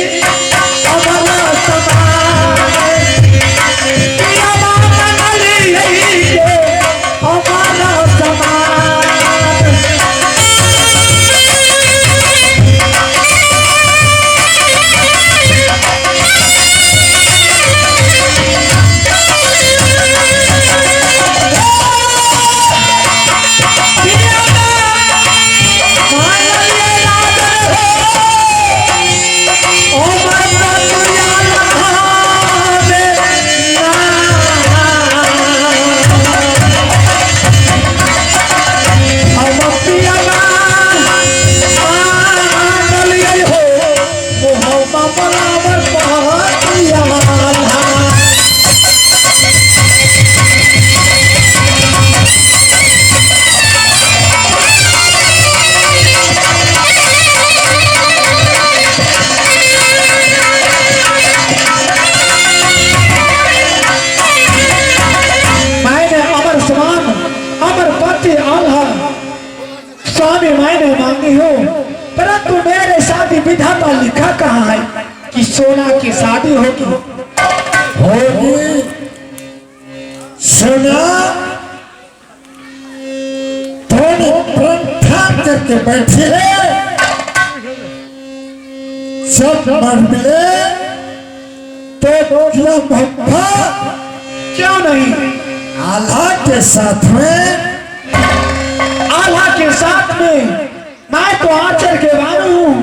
अमला समान, पियाबा मांगल यही के अमला समान। ओ मरता तुझा लहावे ना। विधाता लिखा कहाँ है कि सोना की शादी होगी? होगी सोना दोनों प्रण ठान करके बैठी है। जब मर मिले तो मोहब्बत क्यों नहीं? आल्हा के साथ में, आल्हा के साथ में। मैं तो आंचल के बानू हूँ,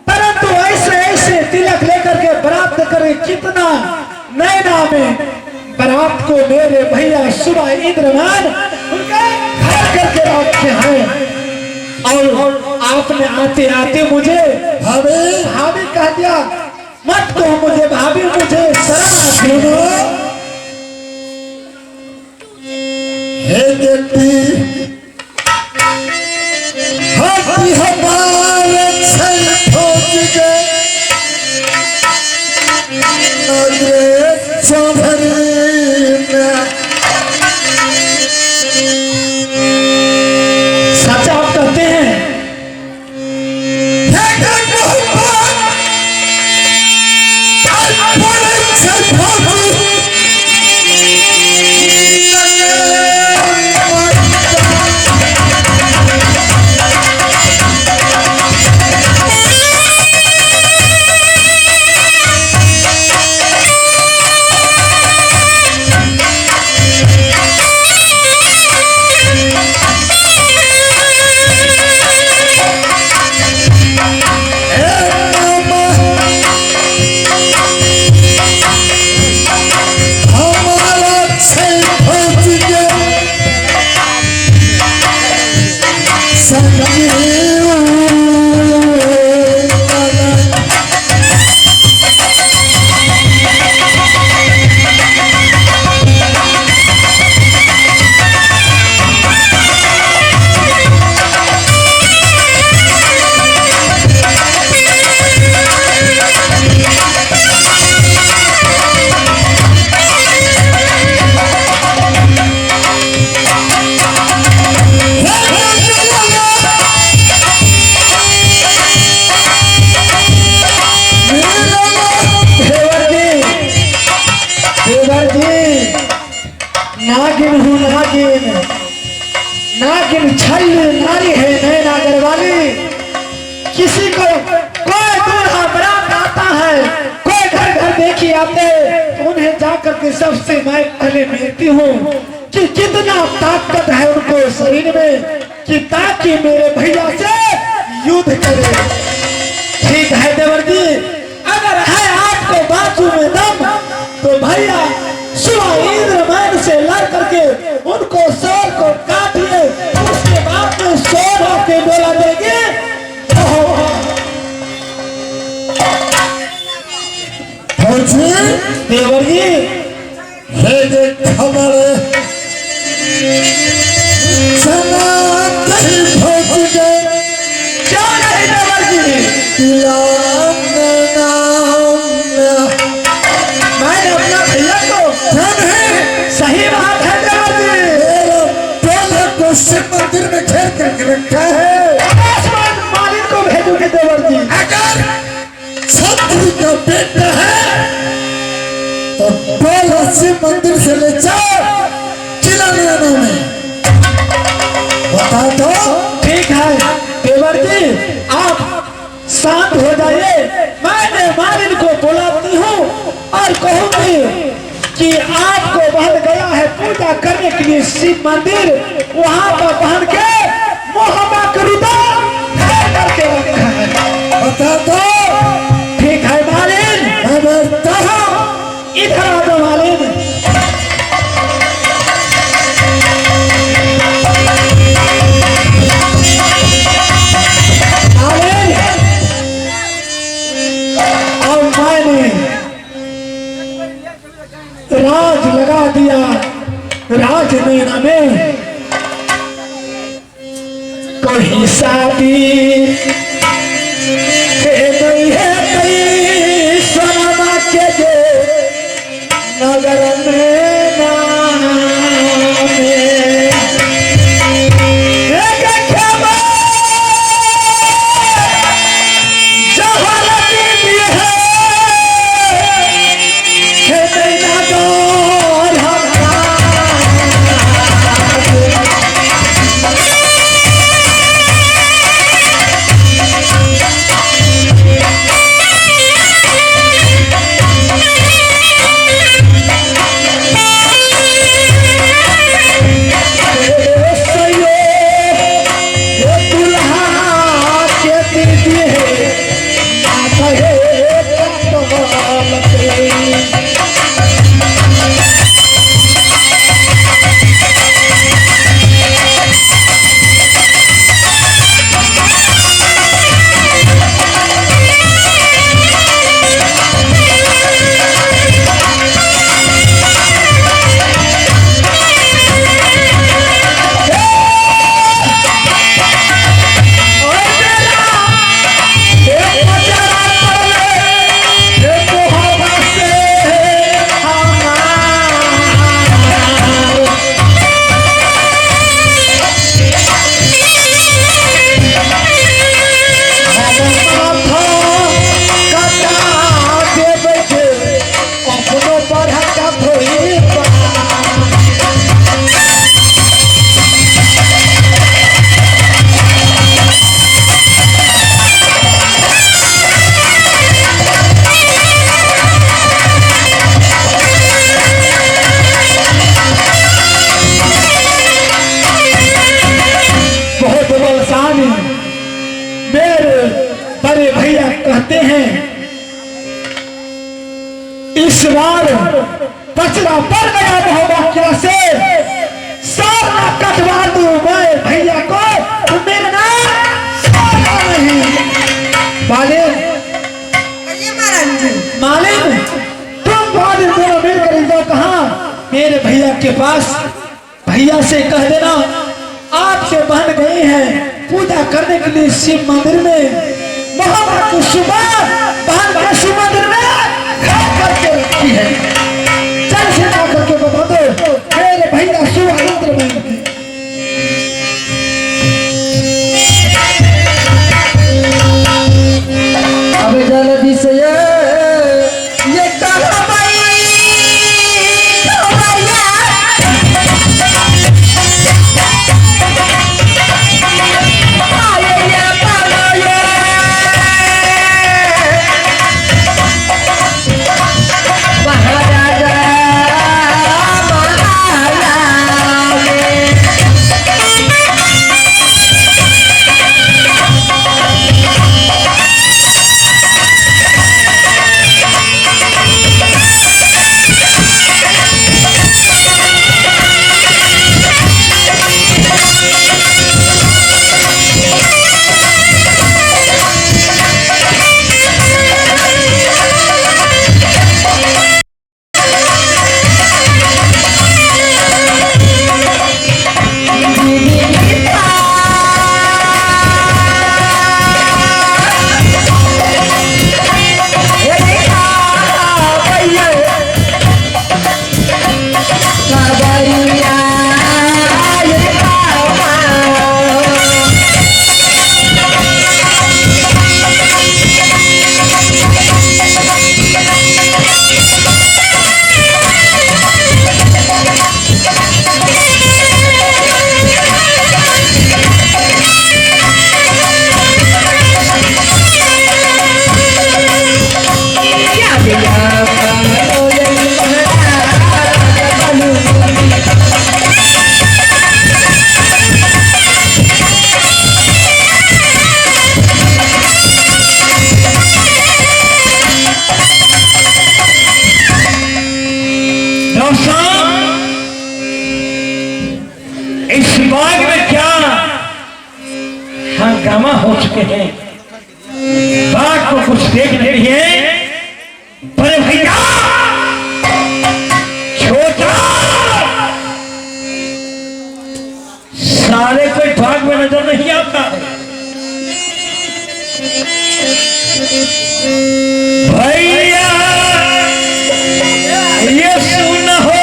परंतु ऐसे ऐसे तिलक लेकर के बरात करे कितना नैना में बरात को मेरे भैया सुबह इंद्रमान उनके घर करके रखे हैं। और आपने आते आते मुझे भाभी भाभी कह दिया। मत कहो मुझे भाभी, मुझे शर्म आती है। हे बेटी हाथी हमारे छल फौज गए नगरे चौधरी में। सच आप कहते हैं? देवर जी, देवर जी, नागिन हूँ नागिन, नागिन छल्ली नारी है नैना गरवाली। किसी को कोई दूल्हा बरात आता है, कोई घर घर देखी आते, उन्हें जाकर के सबसे मैं पहले मिलती हूँ कि कितना ताकत है उनको शरीर में कि ताकि मेरे भैया से युद्ध करे। ठीक है देवर जी, अगर है आपको बाजू में दम तो भैया सुबह इंद्रमान से लड़ करके उनको सर को काटिए, उसके बाद में सोना के बोला देंगे। देवर जी हमारे क्यों नहीं देवर जी? मैंने अपना भैया को सही बात है देवर जी, को शिव मंदिर में घेर करके रखा है। आसमान मालिक को भेजूंगी देवर जी। अगर छत्री का बेटा है तो पहला शिव मंदिर से ले जाओ किला नैना में बता दो। ठीक है देवर जी, आप शांत हो जाइए। मैंने मालिन को बुलाती हूँ और कहूंगी कि आपको बहन गया है पूजा करने के लिए शिव मंदिर, वहां पर बहन के मोहम्मद करके रखा है। बता दो। ठीक है मालिन, मैं बैठता हूँ। इधर आ जाओ मालिन। मालिन, और मैंने राज लगा दिया राज नैना में, कहीं शादी नहीं है कहीं सोनमा के जे नगर में नामे। एक खेमा जहाँ इस बार बचना पड़ गया महोबा क्या से सार ना कटवा दूं मैं भैया को, तो मेरा नाम सोना नहीं। मालिक महाराज जी मालिक तुम बाद दोनों मिलकर जाओ कहा मेरे भैया के पास, भैया से कह देना आपके बहन गए हैं पूजा करने के लिए शिव मंदिर में, महोबा की सुबह बहन के शिव मंदिर में घर करके रखी है। चल से जा करके बता दो मेरे भैया सुबह इंद्र बन गए। अब जल्दी से ये कहो भाई इस बाग में क्या हंगामा हो चुके हैं, बाग को कुछ देख नहीं है। बड़े भैया छोटा सारे कोई बाग में नजर नहीं आता। भैया ये सुन हो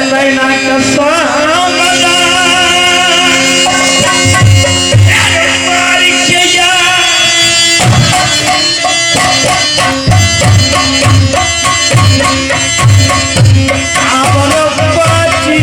नैना का सामना मार के जा our बाजी।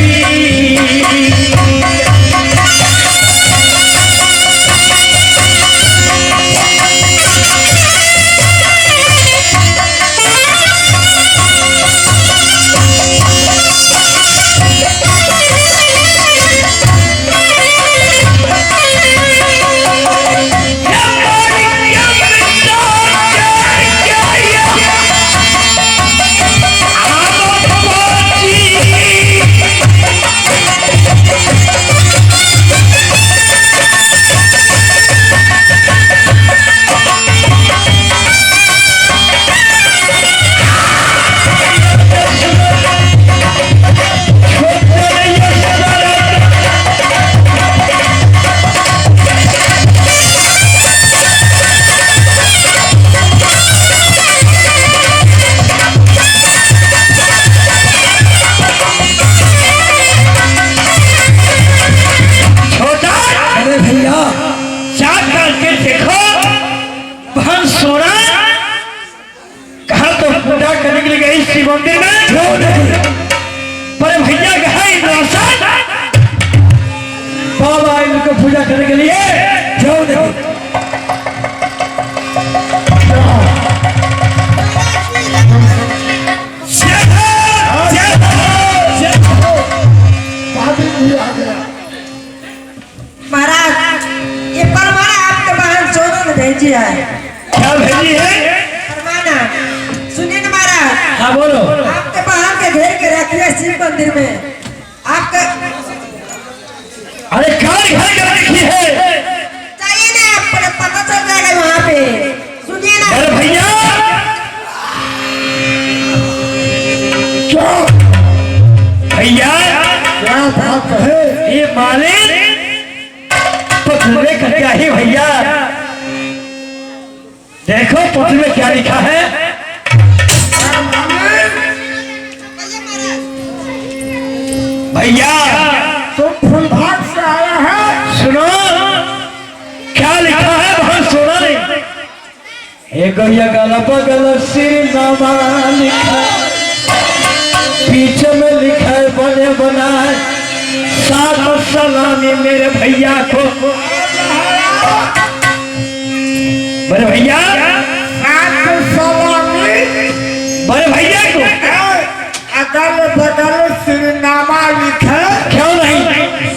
छोटा अरे भैया जा करके देखो बहन सोना कहा तो पूजा करने के लिए गई शिव मंदिर में, पर भैया कहा इंद्रासन बाबा इनको पूजा करने के लिए क्यों नहीं। महाराज ये परमारा आपके बहन सोनू ने भेजी। मंदिर में आपका। अरे कौन घर कर रखी है? चाहिए ना, आपको पता चल जाएगा वहाँ पे। सुनिए ना। अरे भैया क्या भैया क्या बात है? ये मालिक पतले का क्या ही भैया, देखो पत्र में क्या लिखा है। भैया तुम फुलभाग से आया है। सुनो क्या लिखा है वहां, सुना नहीं। एक अगल बगल सिरनामा लिखा, पीछे में लिखा है बने बनाए सात सलामी मेरे भैया को। बड़े भैया सात सलामी बड़े भैया को अगल बगल सिरनामा लिखा, क्यों नहीं?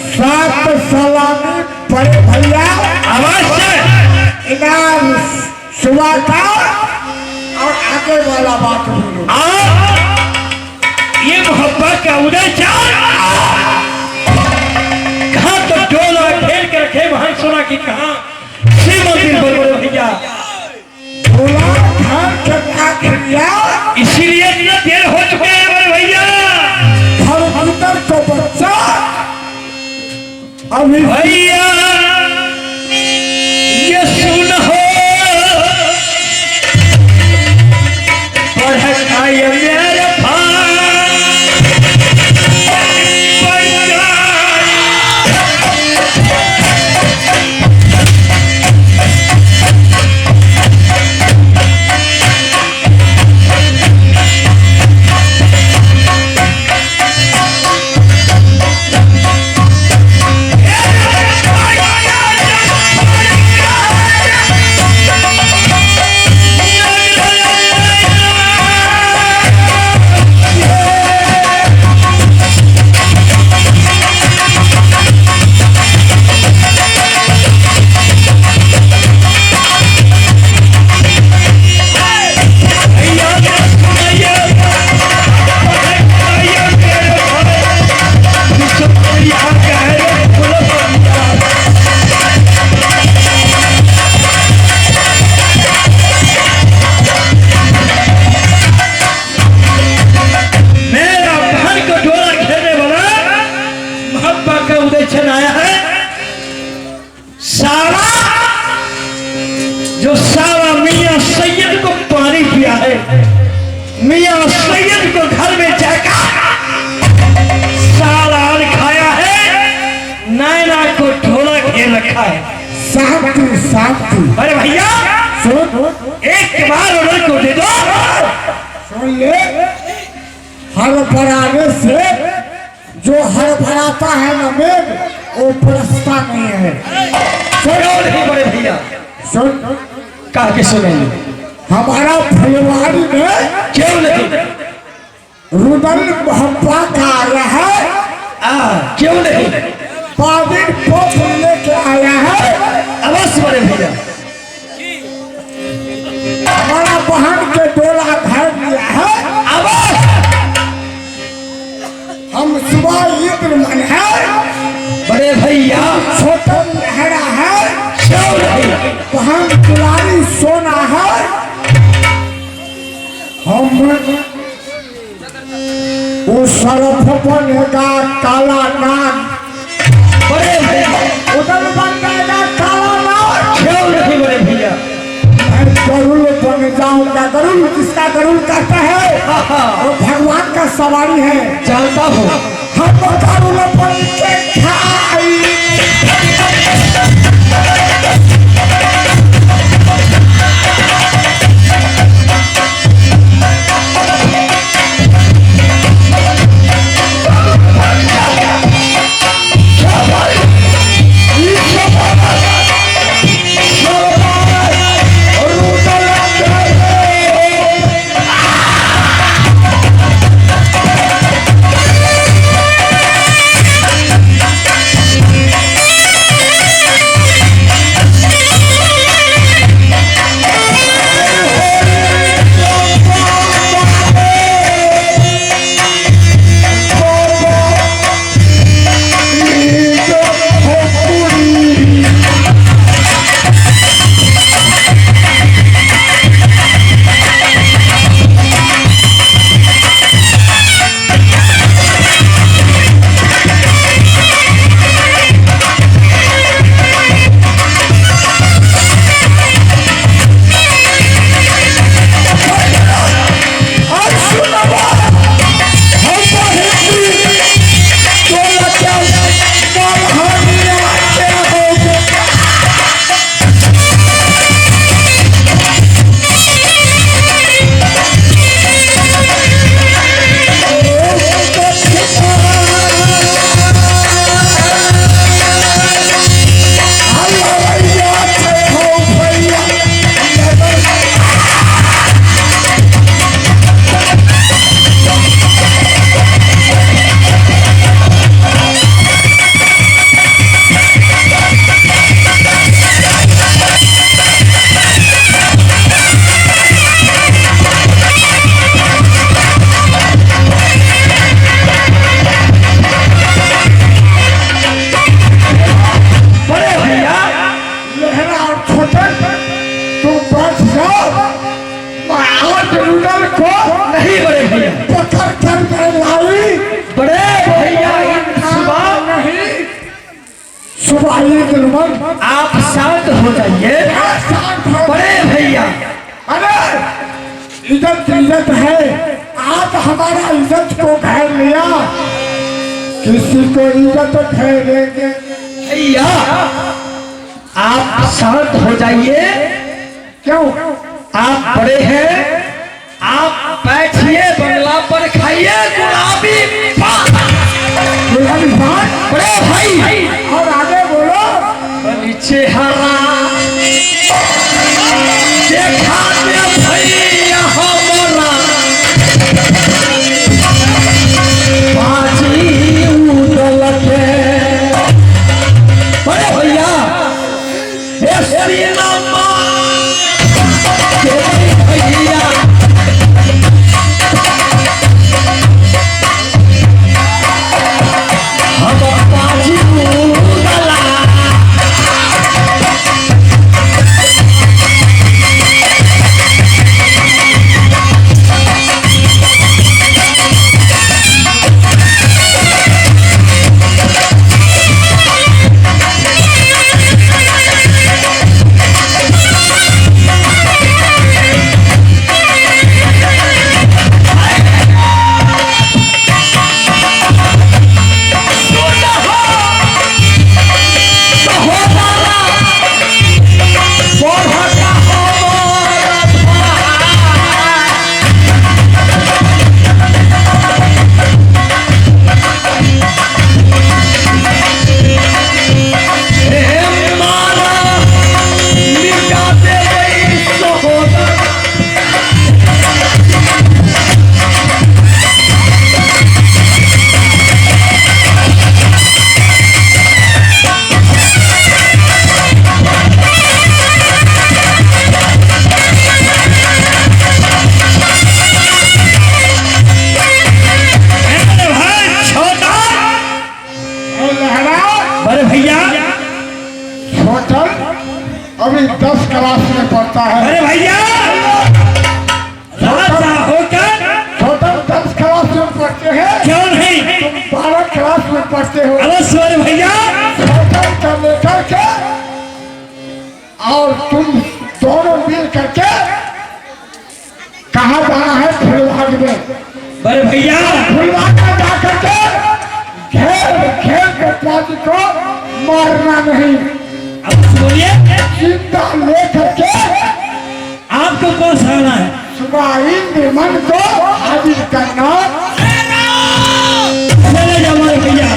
सात सलामी बड़े भैया। आवाज से इनाम सुबह का और आगे वाला बात बोलो। ये मोहब्बत का उदय चार कहाँ तो डोला खेल के रखे वहां सुना कि कहाँ शिव मंदिर पर बड़े भैया डोला घर के आखिरिया, इसीलिए इतना देर हो चुके हैं बड़े भैया। घर भीतर तो बच्चा अभी भैया ये सुन हो पढ़ मेरे भाई। मेरा बहन को डोला खेलने वाला मोहब्बत का उदय आया है। सारा जो सारा मियां सैयद को पानी पिया है, मियां सैयद को घर में जाकर सारा खाया है, नैना को ढोला खेल रखा है। शांति शांति। अरे भैया सुन, एक बार ऑर्डर को दे दो। सुन ले, हर भराने से जो हर भराता है ना मेघ, वो बरसता नहीं है। सुनो नहीं बड़े भैया, सुन कह के सुनेंगे। हमारा फुलवारी में क्यों नहीं रुदल मोहब्बा का आया है। क्यों नहीं बाबिन पोप लेके आया है। अवश्य बड़े भैया, हमारा बहन के डोला घर लिया है। अवश्य हम सुबह इंद्र मन है बड़े भैया, छोटा लहरा है, क्यों नहीं बहन दुलारी सोना है। हम वो सरफ बनेगा काला नाग, बड़े भैया उधर बन जाएगा काला नाग। क्यों नहीं बड़े भैया, मैं गरुड़ बन जाऊंगा। गरुड़ जिसका गरुड़ कहता है वो भगवान का सवारी है। जानता हूँ हम गरुड़ बन के खाई। नूडल को नहीं बड़े भैया, पकड़ कर मैं लाई। बड़े भैया सुबह नहीं, सुबह इंद्रमन आप शांत हो जाइए शांत हो। बड़े भैया। अरे इज्जत इज्जत है, आज हमारा इज्जत को घेर लिया, किसी को इज्जत घेरेंगे। भैया आप शांत हो जाइए। क्यों? आप बड़े हैं, आप बैठिए बंगला पर, खाइए गुलाबी पान। गुलाबी पान? बड़े भाई। और आगे बोलो। नीचे हरा देखा दे भैया हमारा बाजी उड़ल के। बड़े भैया ए सीना के भैया हम बाजी उड़ला। अरे भाई छोटा, लहरा बड़े भैया, होटल अभी 10 क्लास में पढ़ता है। अरे भैया राजा होकर होटल 10 क्लास में पढ़ते हैं, क्यों नहीं? तुम 12 क्लास में पढ़ते हो। अवश्य बड़े भैया। होटल का लेकर के और तुम दोनों मिल करके कहाँ जाना है? फुलबाग में। बड़े भैया फुलबाग में जा करके घेर घेर के पाजी को मारना नहीं, अवश्य बोलिए। जिंदा लेकर के आपको कौन सराहना है? सुबह इंद्र मन को हाजिर करना। चले जाओ बड़े भैया।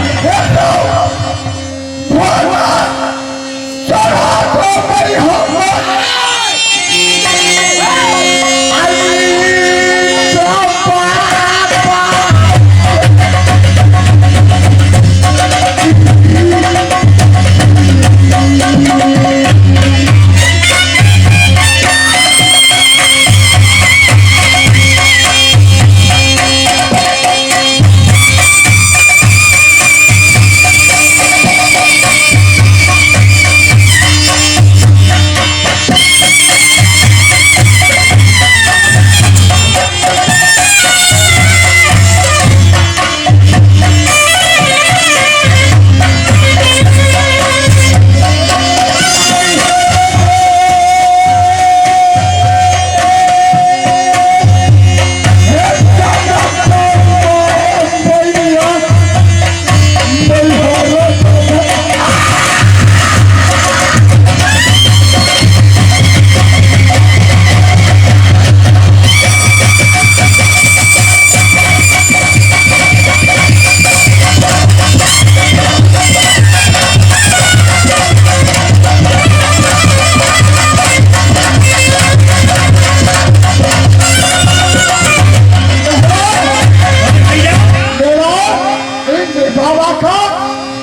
बाबा का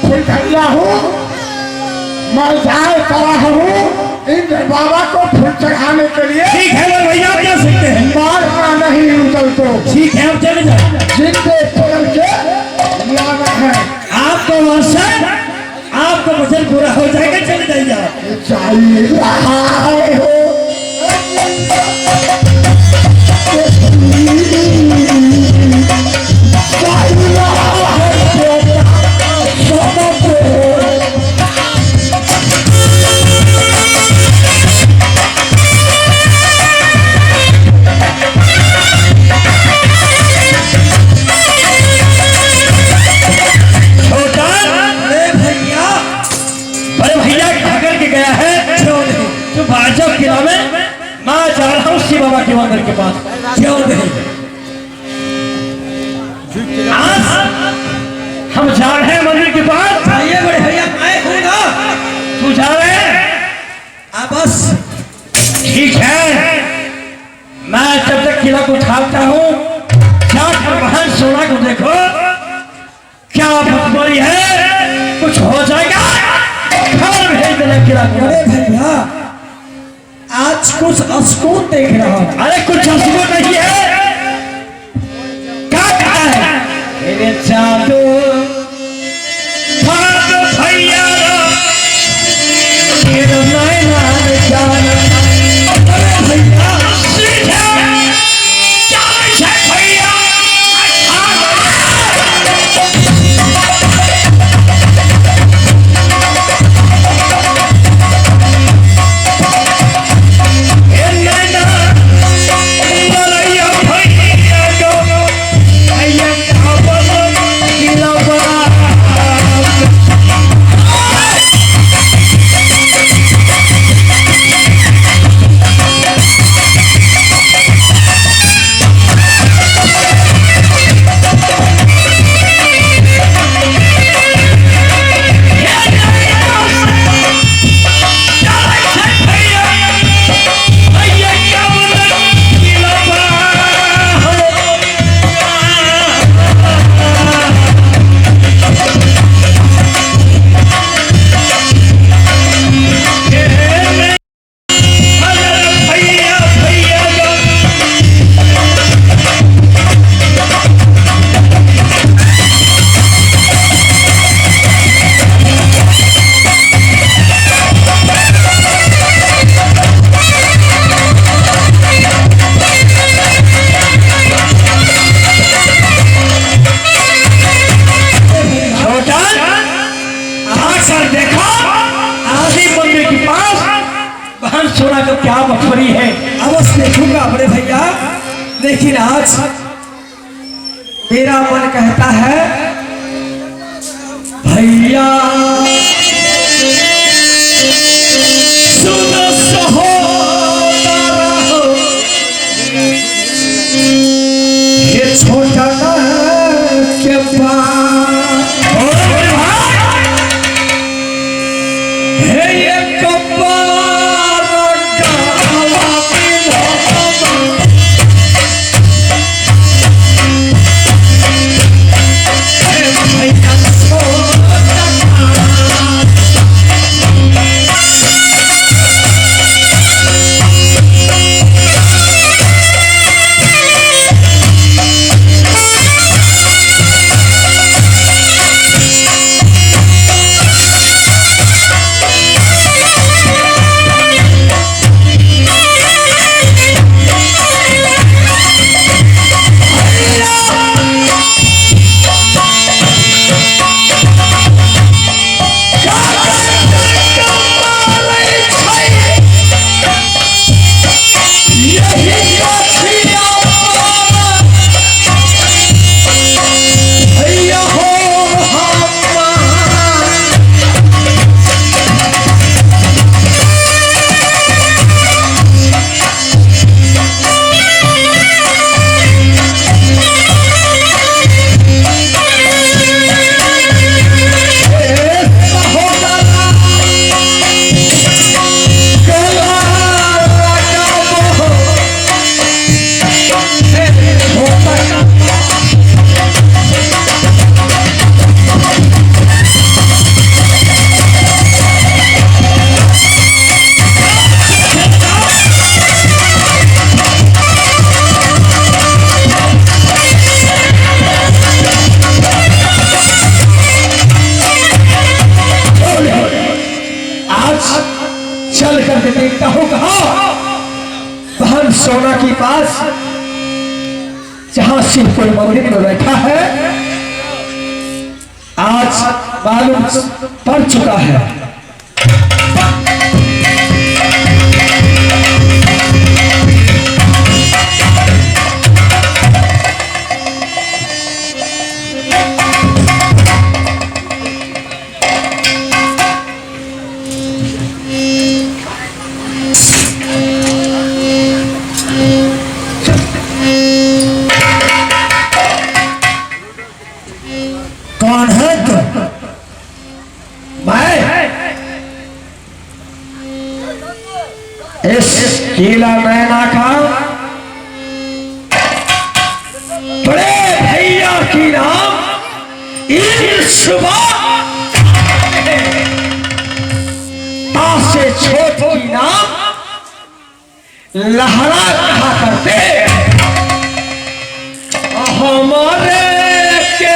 फुलझड़िया हूँ मैं, जाए करा हूँ इंद्र बाबा को फूल चढ़ाने के लिए। ठीक है बड़े भैया, आप जा सकते हैं। मारना नहीं उदल को। ठीक है, आप चले जाओ। जिंदे पकड़ के लाना है। आपको वचन, आपको वचन पूरा हो जाएगा, चले जाइए आप। चाहिए रहा है हो। क्यों नहीं? आज हम जा रहे हैं मंदिर के पास। जाइए बड़े भैया, मैं हूं ना। तू जा रहे हैं? आ बस ठीक है, मैं जब तक किला को उठाता हूँ, जाकर बहन सोना को देखो क्या बड़ी है, कुछ हो जाएगा खबर भेज देना किला को। अरे भैया आज कुछ अस्कून देख रहा हूँ। अरे कुछ अस्कून नहीं है, क्या कहा है मेरे जादू भैया मेरा नैना जाना। अरे भैया सोना का क्या मफरी है, अवश्य देखूंगा बड़े भैया, लेकिन आज मेरा मन कहता है भैया सुनो सहोदरा हो, ये छोटा के पास है ये चल करके देखता हूं कहा बहन सोना के पास, जहां शिव कोई मंदिर में बैठा है, आज मालूम पड़ चुका है। केला नैना का बड़े भैया की नाम से छोट की नाम लहरा कहा करते। हमारे के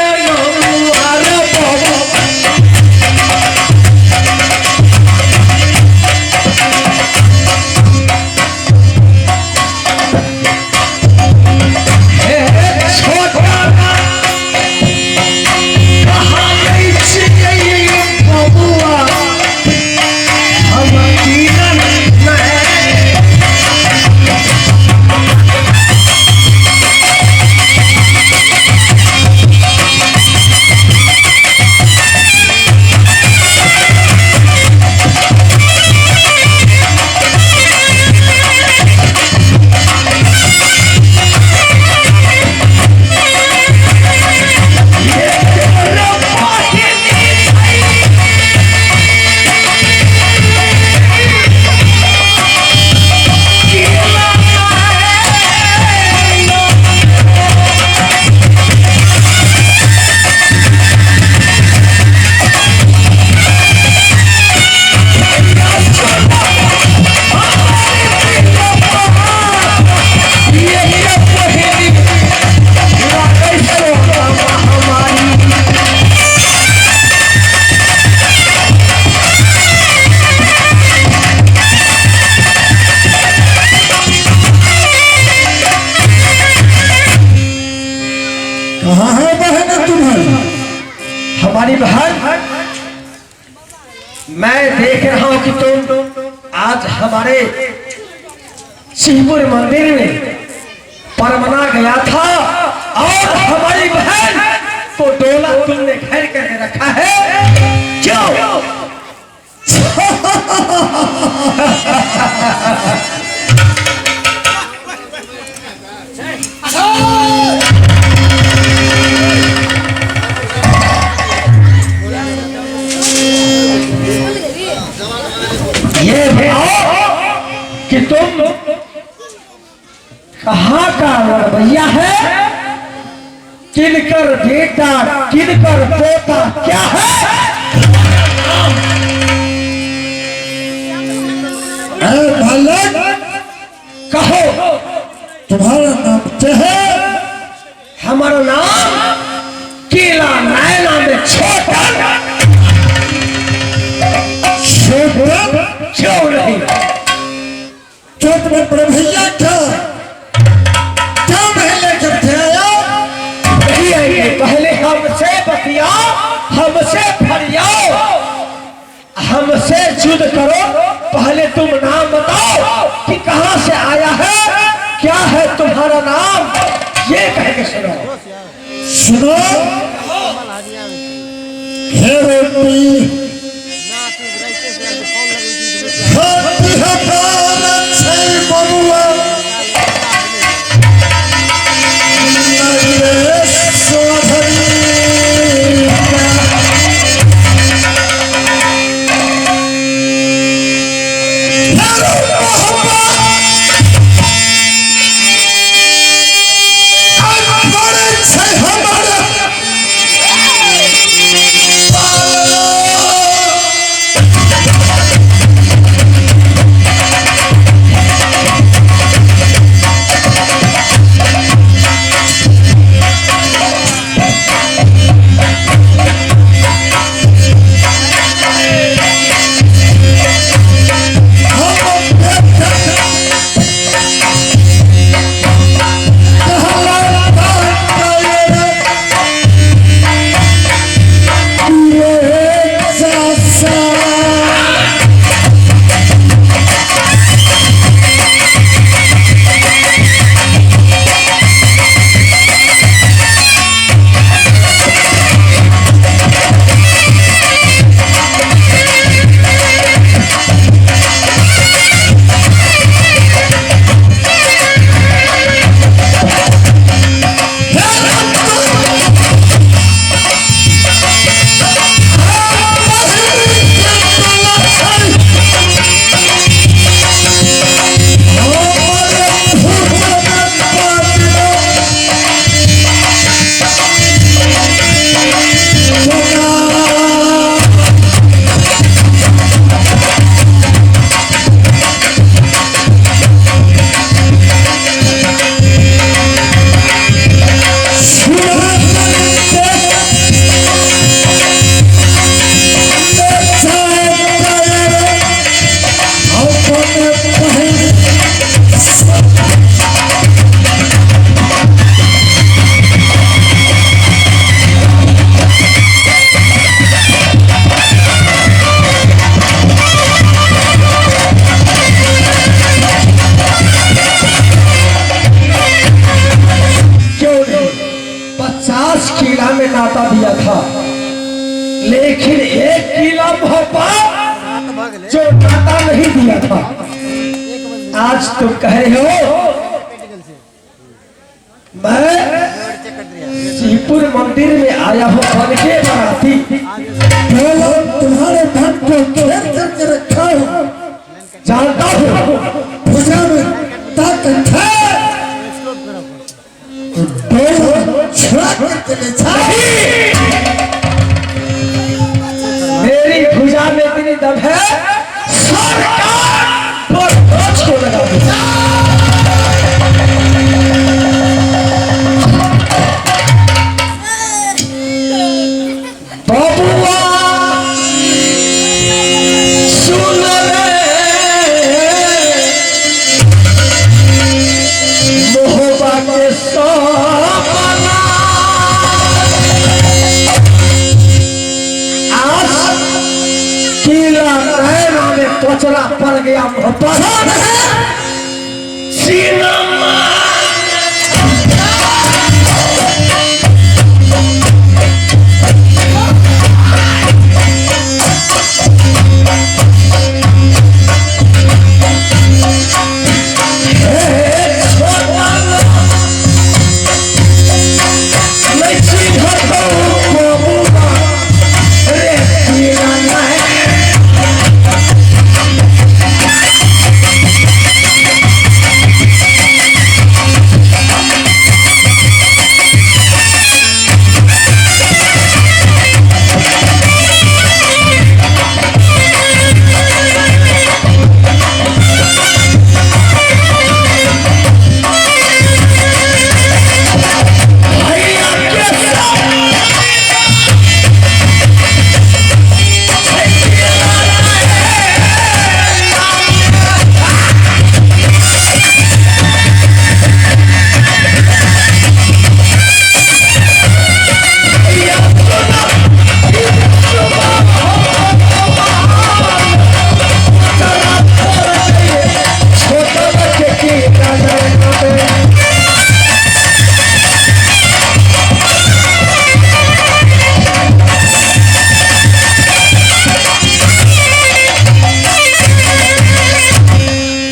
कहाँ है बहन तुम्हारी? हमारी बहन, मैं देख रहा हूं कि तुम आज हमारे सिंहपुर मंदिर में परमना गया था और हमारी बहन को डोला तुमने घेर करके रखा है, क्यों? ये बताओ कि तुम कहाँ का लड़भैया है, किनकर बेटा किनकर पोता क्या है? बालक कहो, तुम्हारा नाम क्या है? हमारा नाम केला नैना में छोटा। छोटा क्यों नहीं? क्यों तुम्हें बड़े भैया क्या क्यों नहीं लेकर के आया? नहीं आएंगे, पहले हमसे बतियाओ, हमसे फरियाओ, हमसे युद्ध करो। पहले तुम नाम बताओ कि कहां से आया है, क्या है तुम्हारा नाम, ये कह के सुनो। सुनो हे रोटी 50 किला में नाता दिया था, लेकिन एक किला मोहब्बत जो नाता नहीं दिया था। आज तुम कह रहे हो मैं शिवपुर मंदिर में आया हूँ बन के बाराती। तुम्हारे धन को घेर करके रखा हूँ, जानता हूँ भुजा में ताकत है, छुड़ा करके ले जा। मेरी भुजा में इतनी दम है, सरकार पर बोझ को लगा दूं। बबुआ सुन ले मोहब्बा के सपना, आज किला नैना में कचरा पड़ गया मोहब्बत सीना।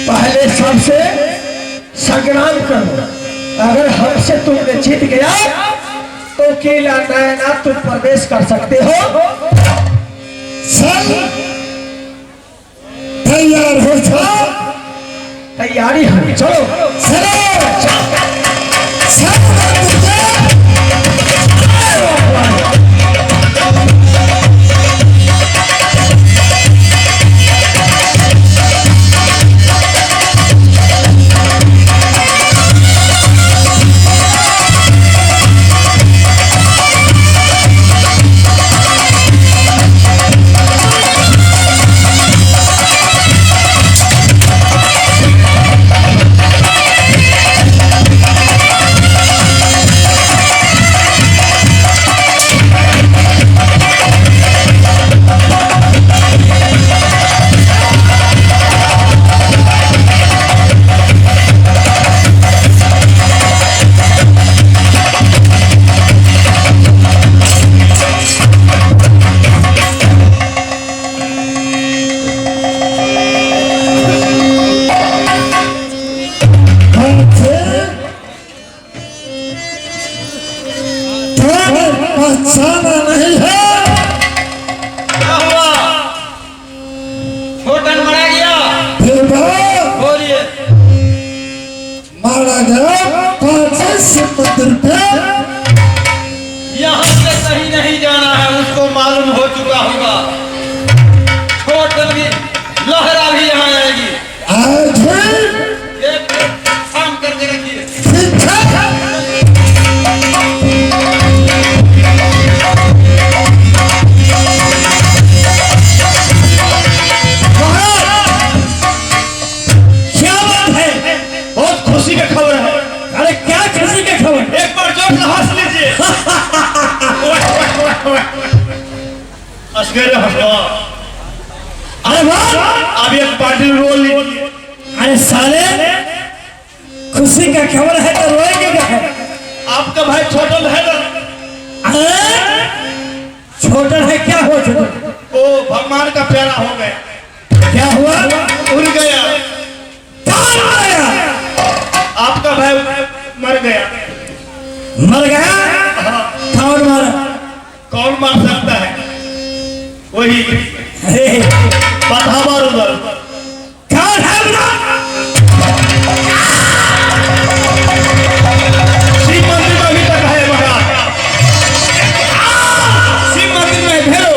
पहले सबसे संग्राम करो, अगर हमसे तुमने जीत गया तो किला नैना तुम प्रवेश कर सकते हो। चल तैयार हो जाओ, तैयारी हो, चलो चलो चलो। पहचाना नहीं है। क्या हुआ? छोटन मारा गया। बोलिए। मारा गया 5 मंदिर पे। यहाँ से कहीं नहीं जाना है, उसको मालूम हो चुका होगा। छोटन भी लहरा भी यहाँ आएगी। आज काम करके रखिए। क्या बात है, बहुत खुशी का खबर है। अरे क्या खुशी की खबर, एक बार जोर से हंस लीजिए। अरे वाह, अब एक पार्टी रोल लीजिए। अरे साले खुशी का खबर है तो रोएंगे क्या? आपका भाई छोटन है ना, मर गया? कौन मारा? कौन मार सकता है? वही अरे बाधा मार उधर। कौन है बता? शिव मंदिर में अभी तक है महाराज, शिव मंदिर में भेरो।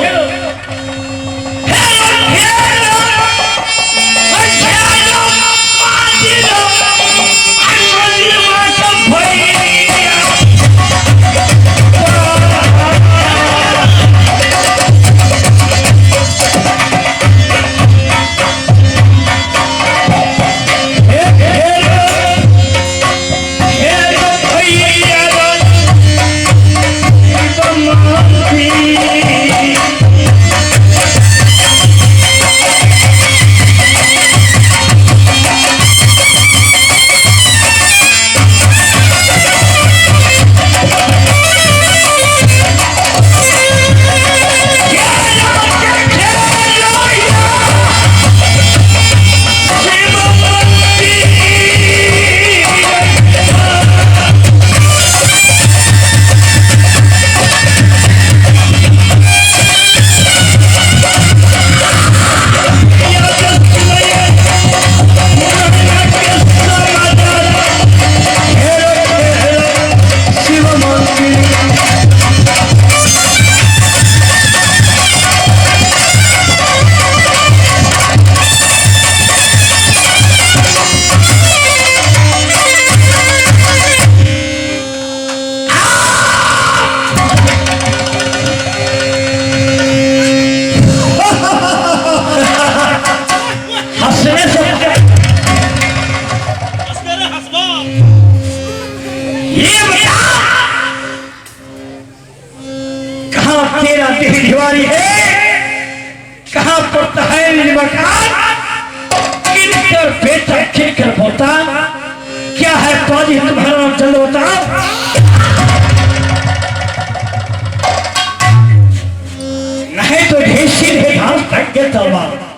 हंसने से ये बता, कहाँ तेरा देह दीवारी है, कहाँ पड़ता है मकान, किनकर बेटा किनकर पोता, क्या है पाजी तुम्हारा नाम, जल्द बताओ। नहीं तो ढेर सीधे घास तक के तलवार।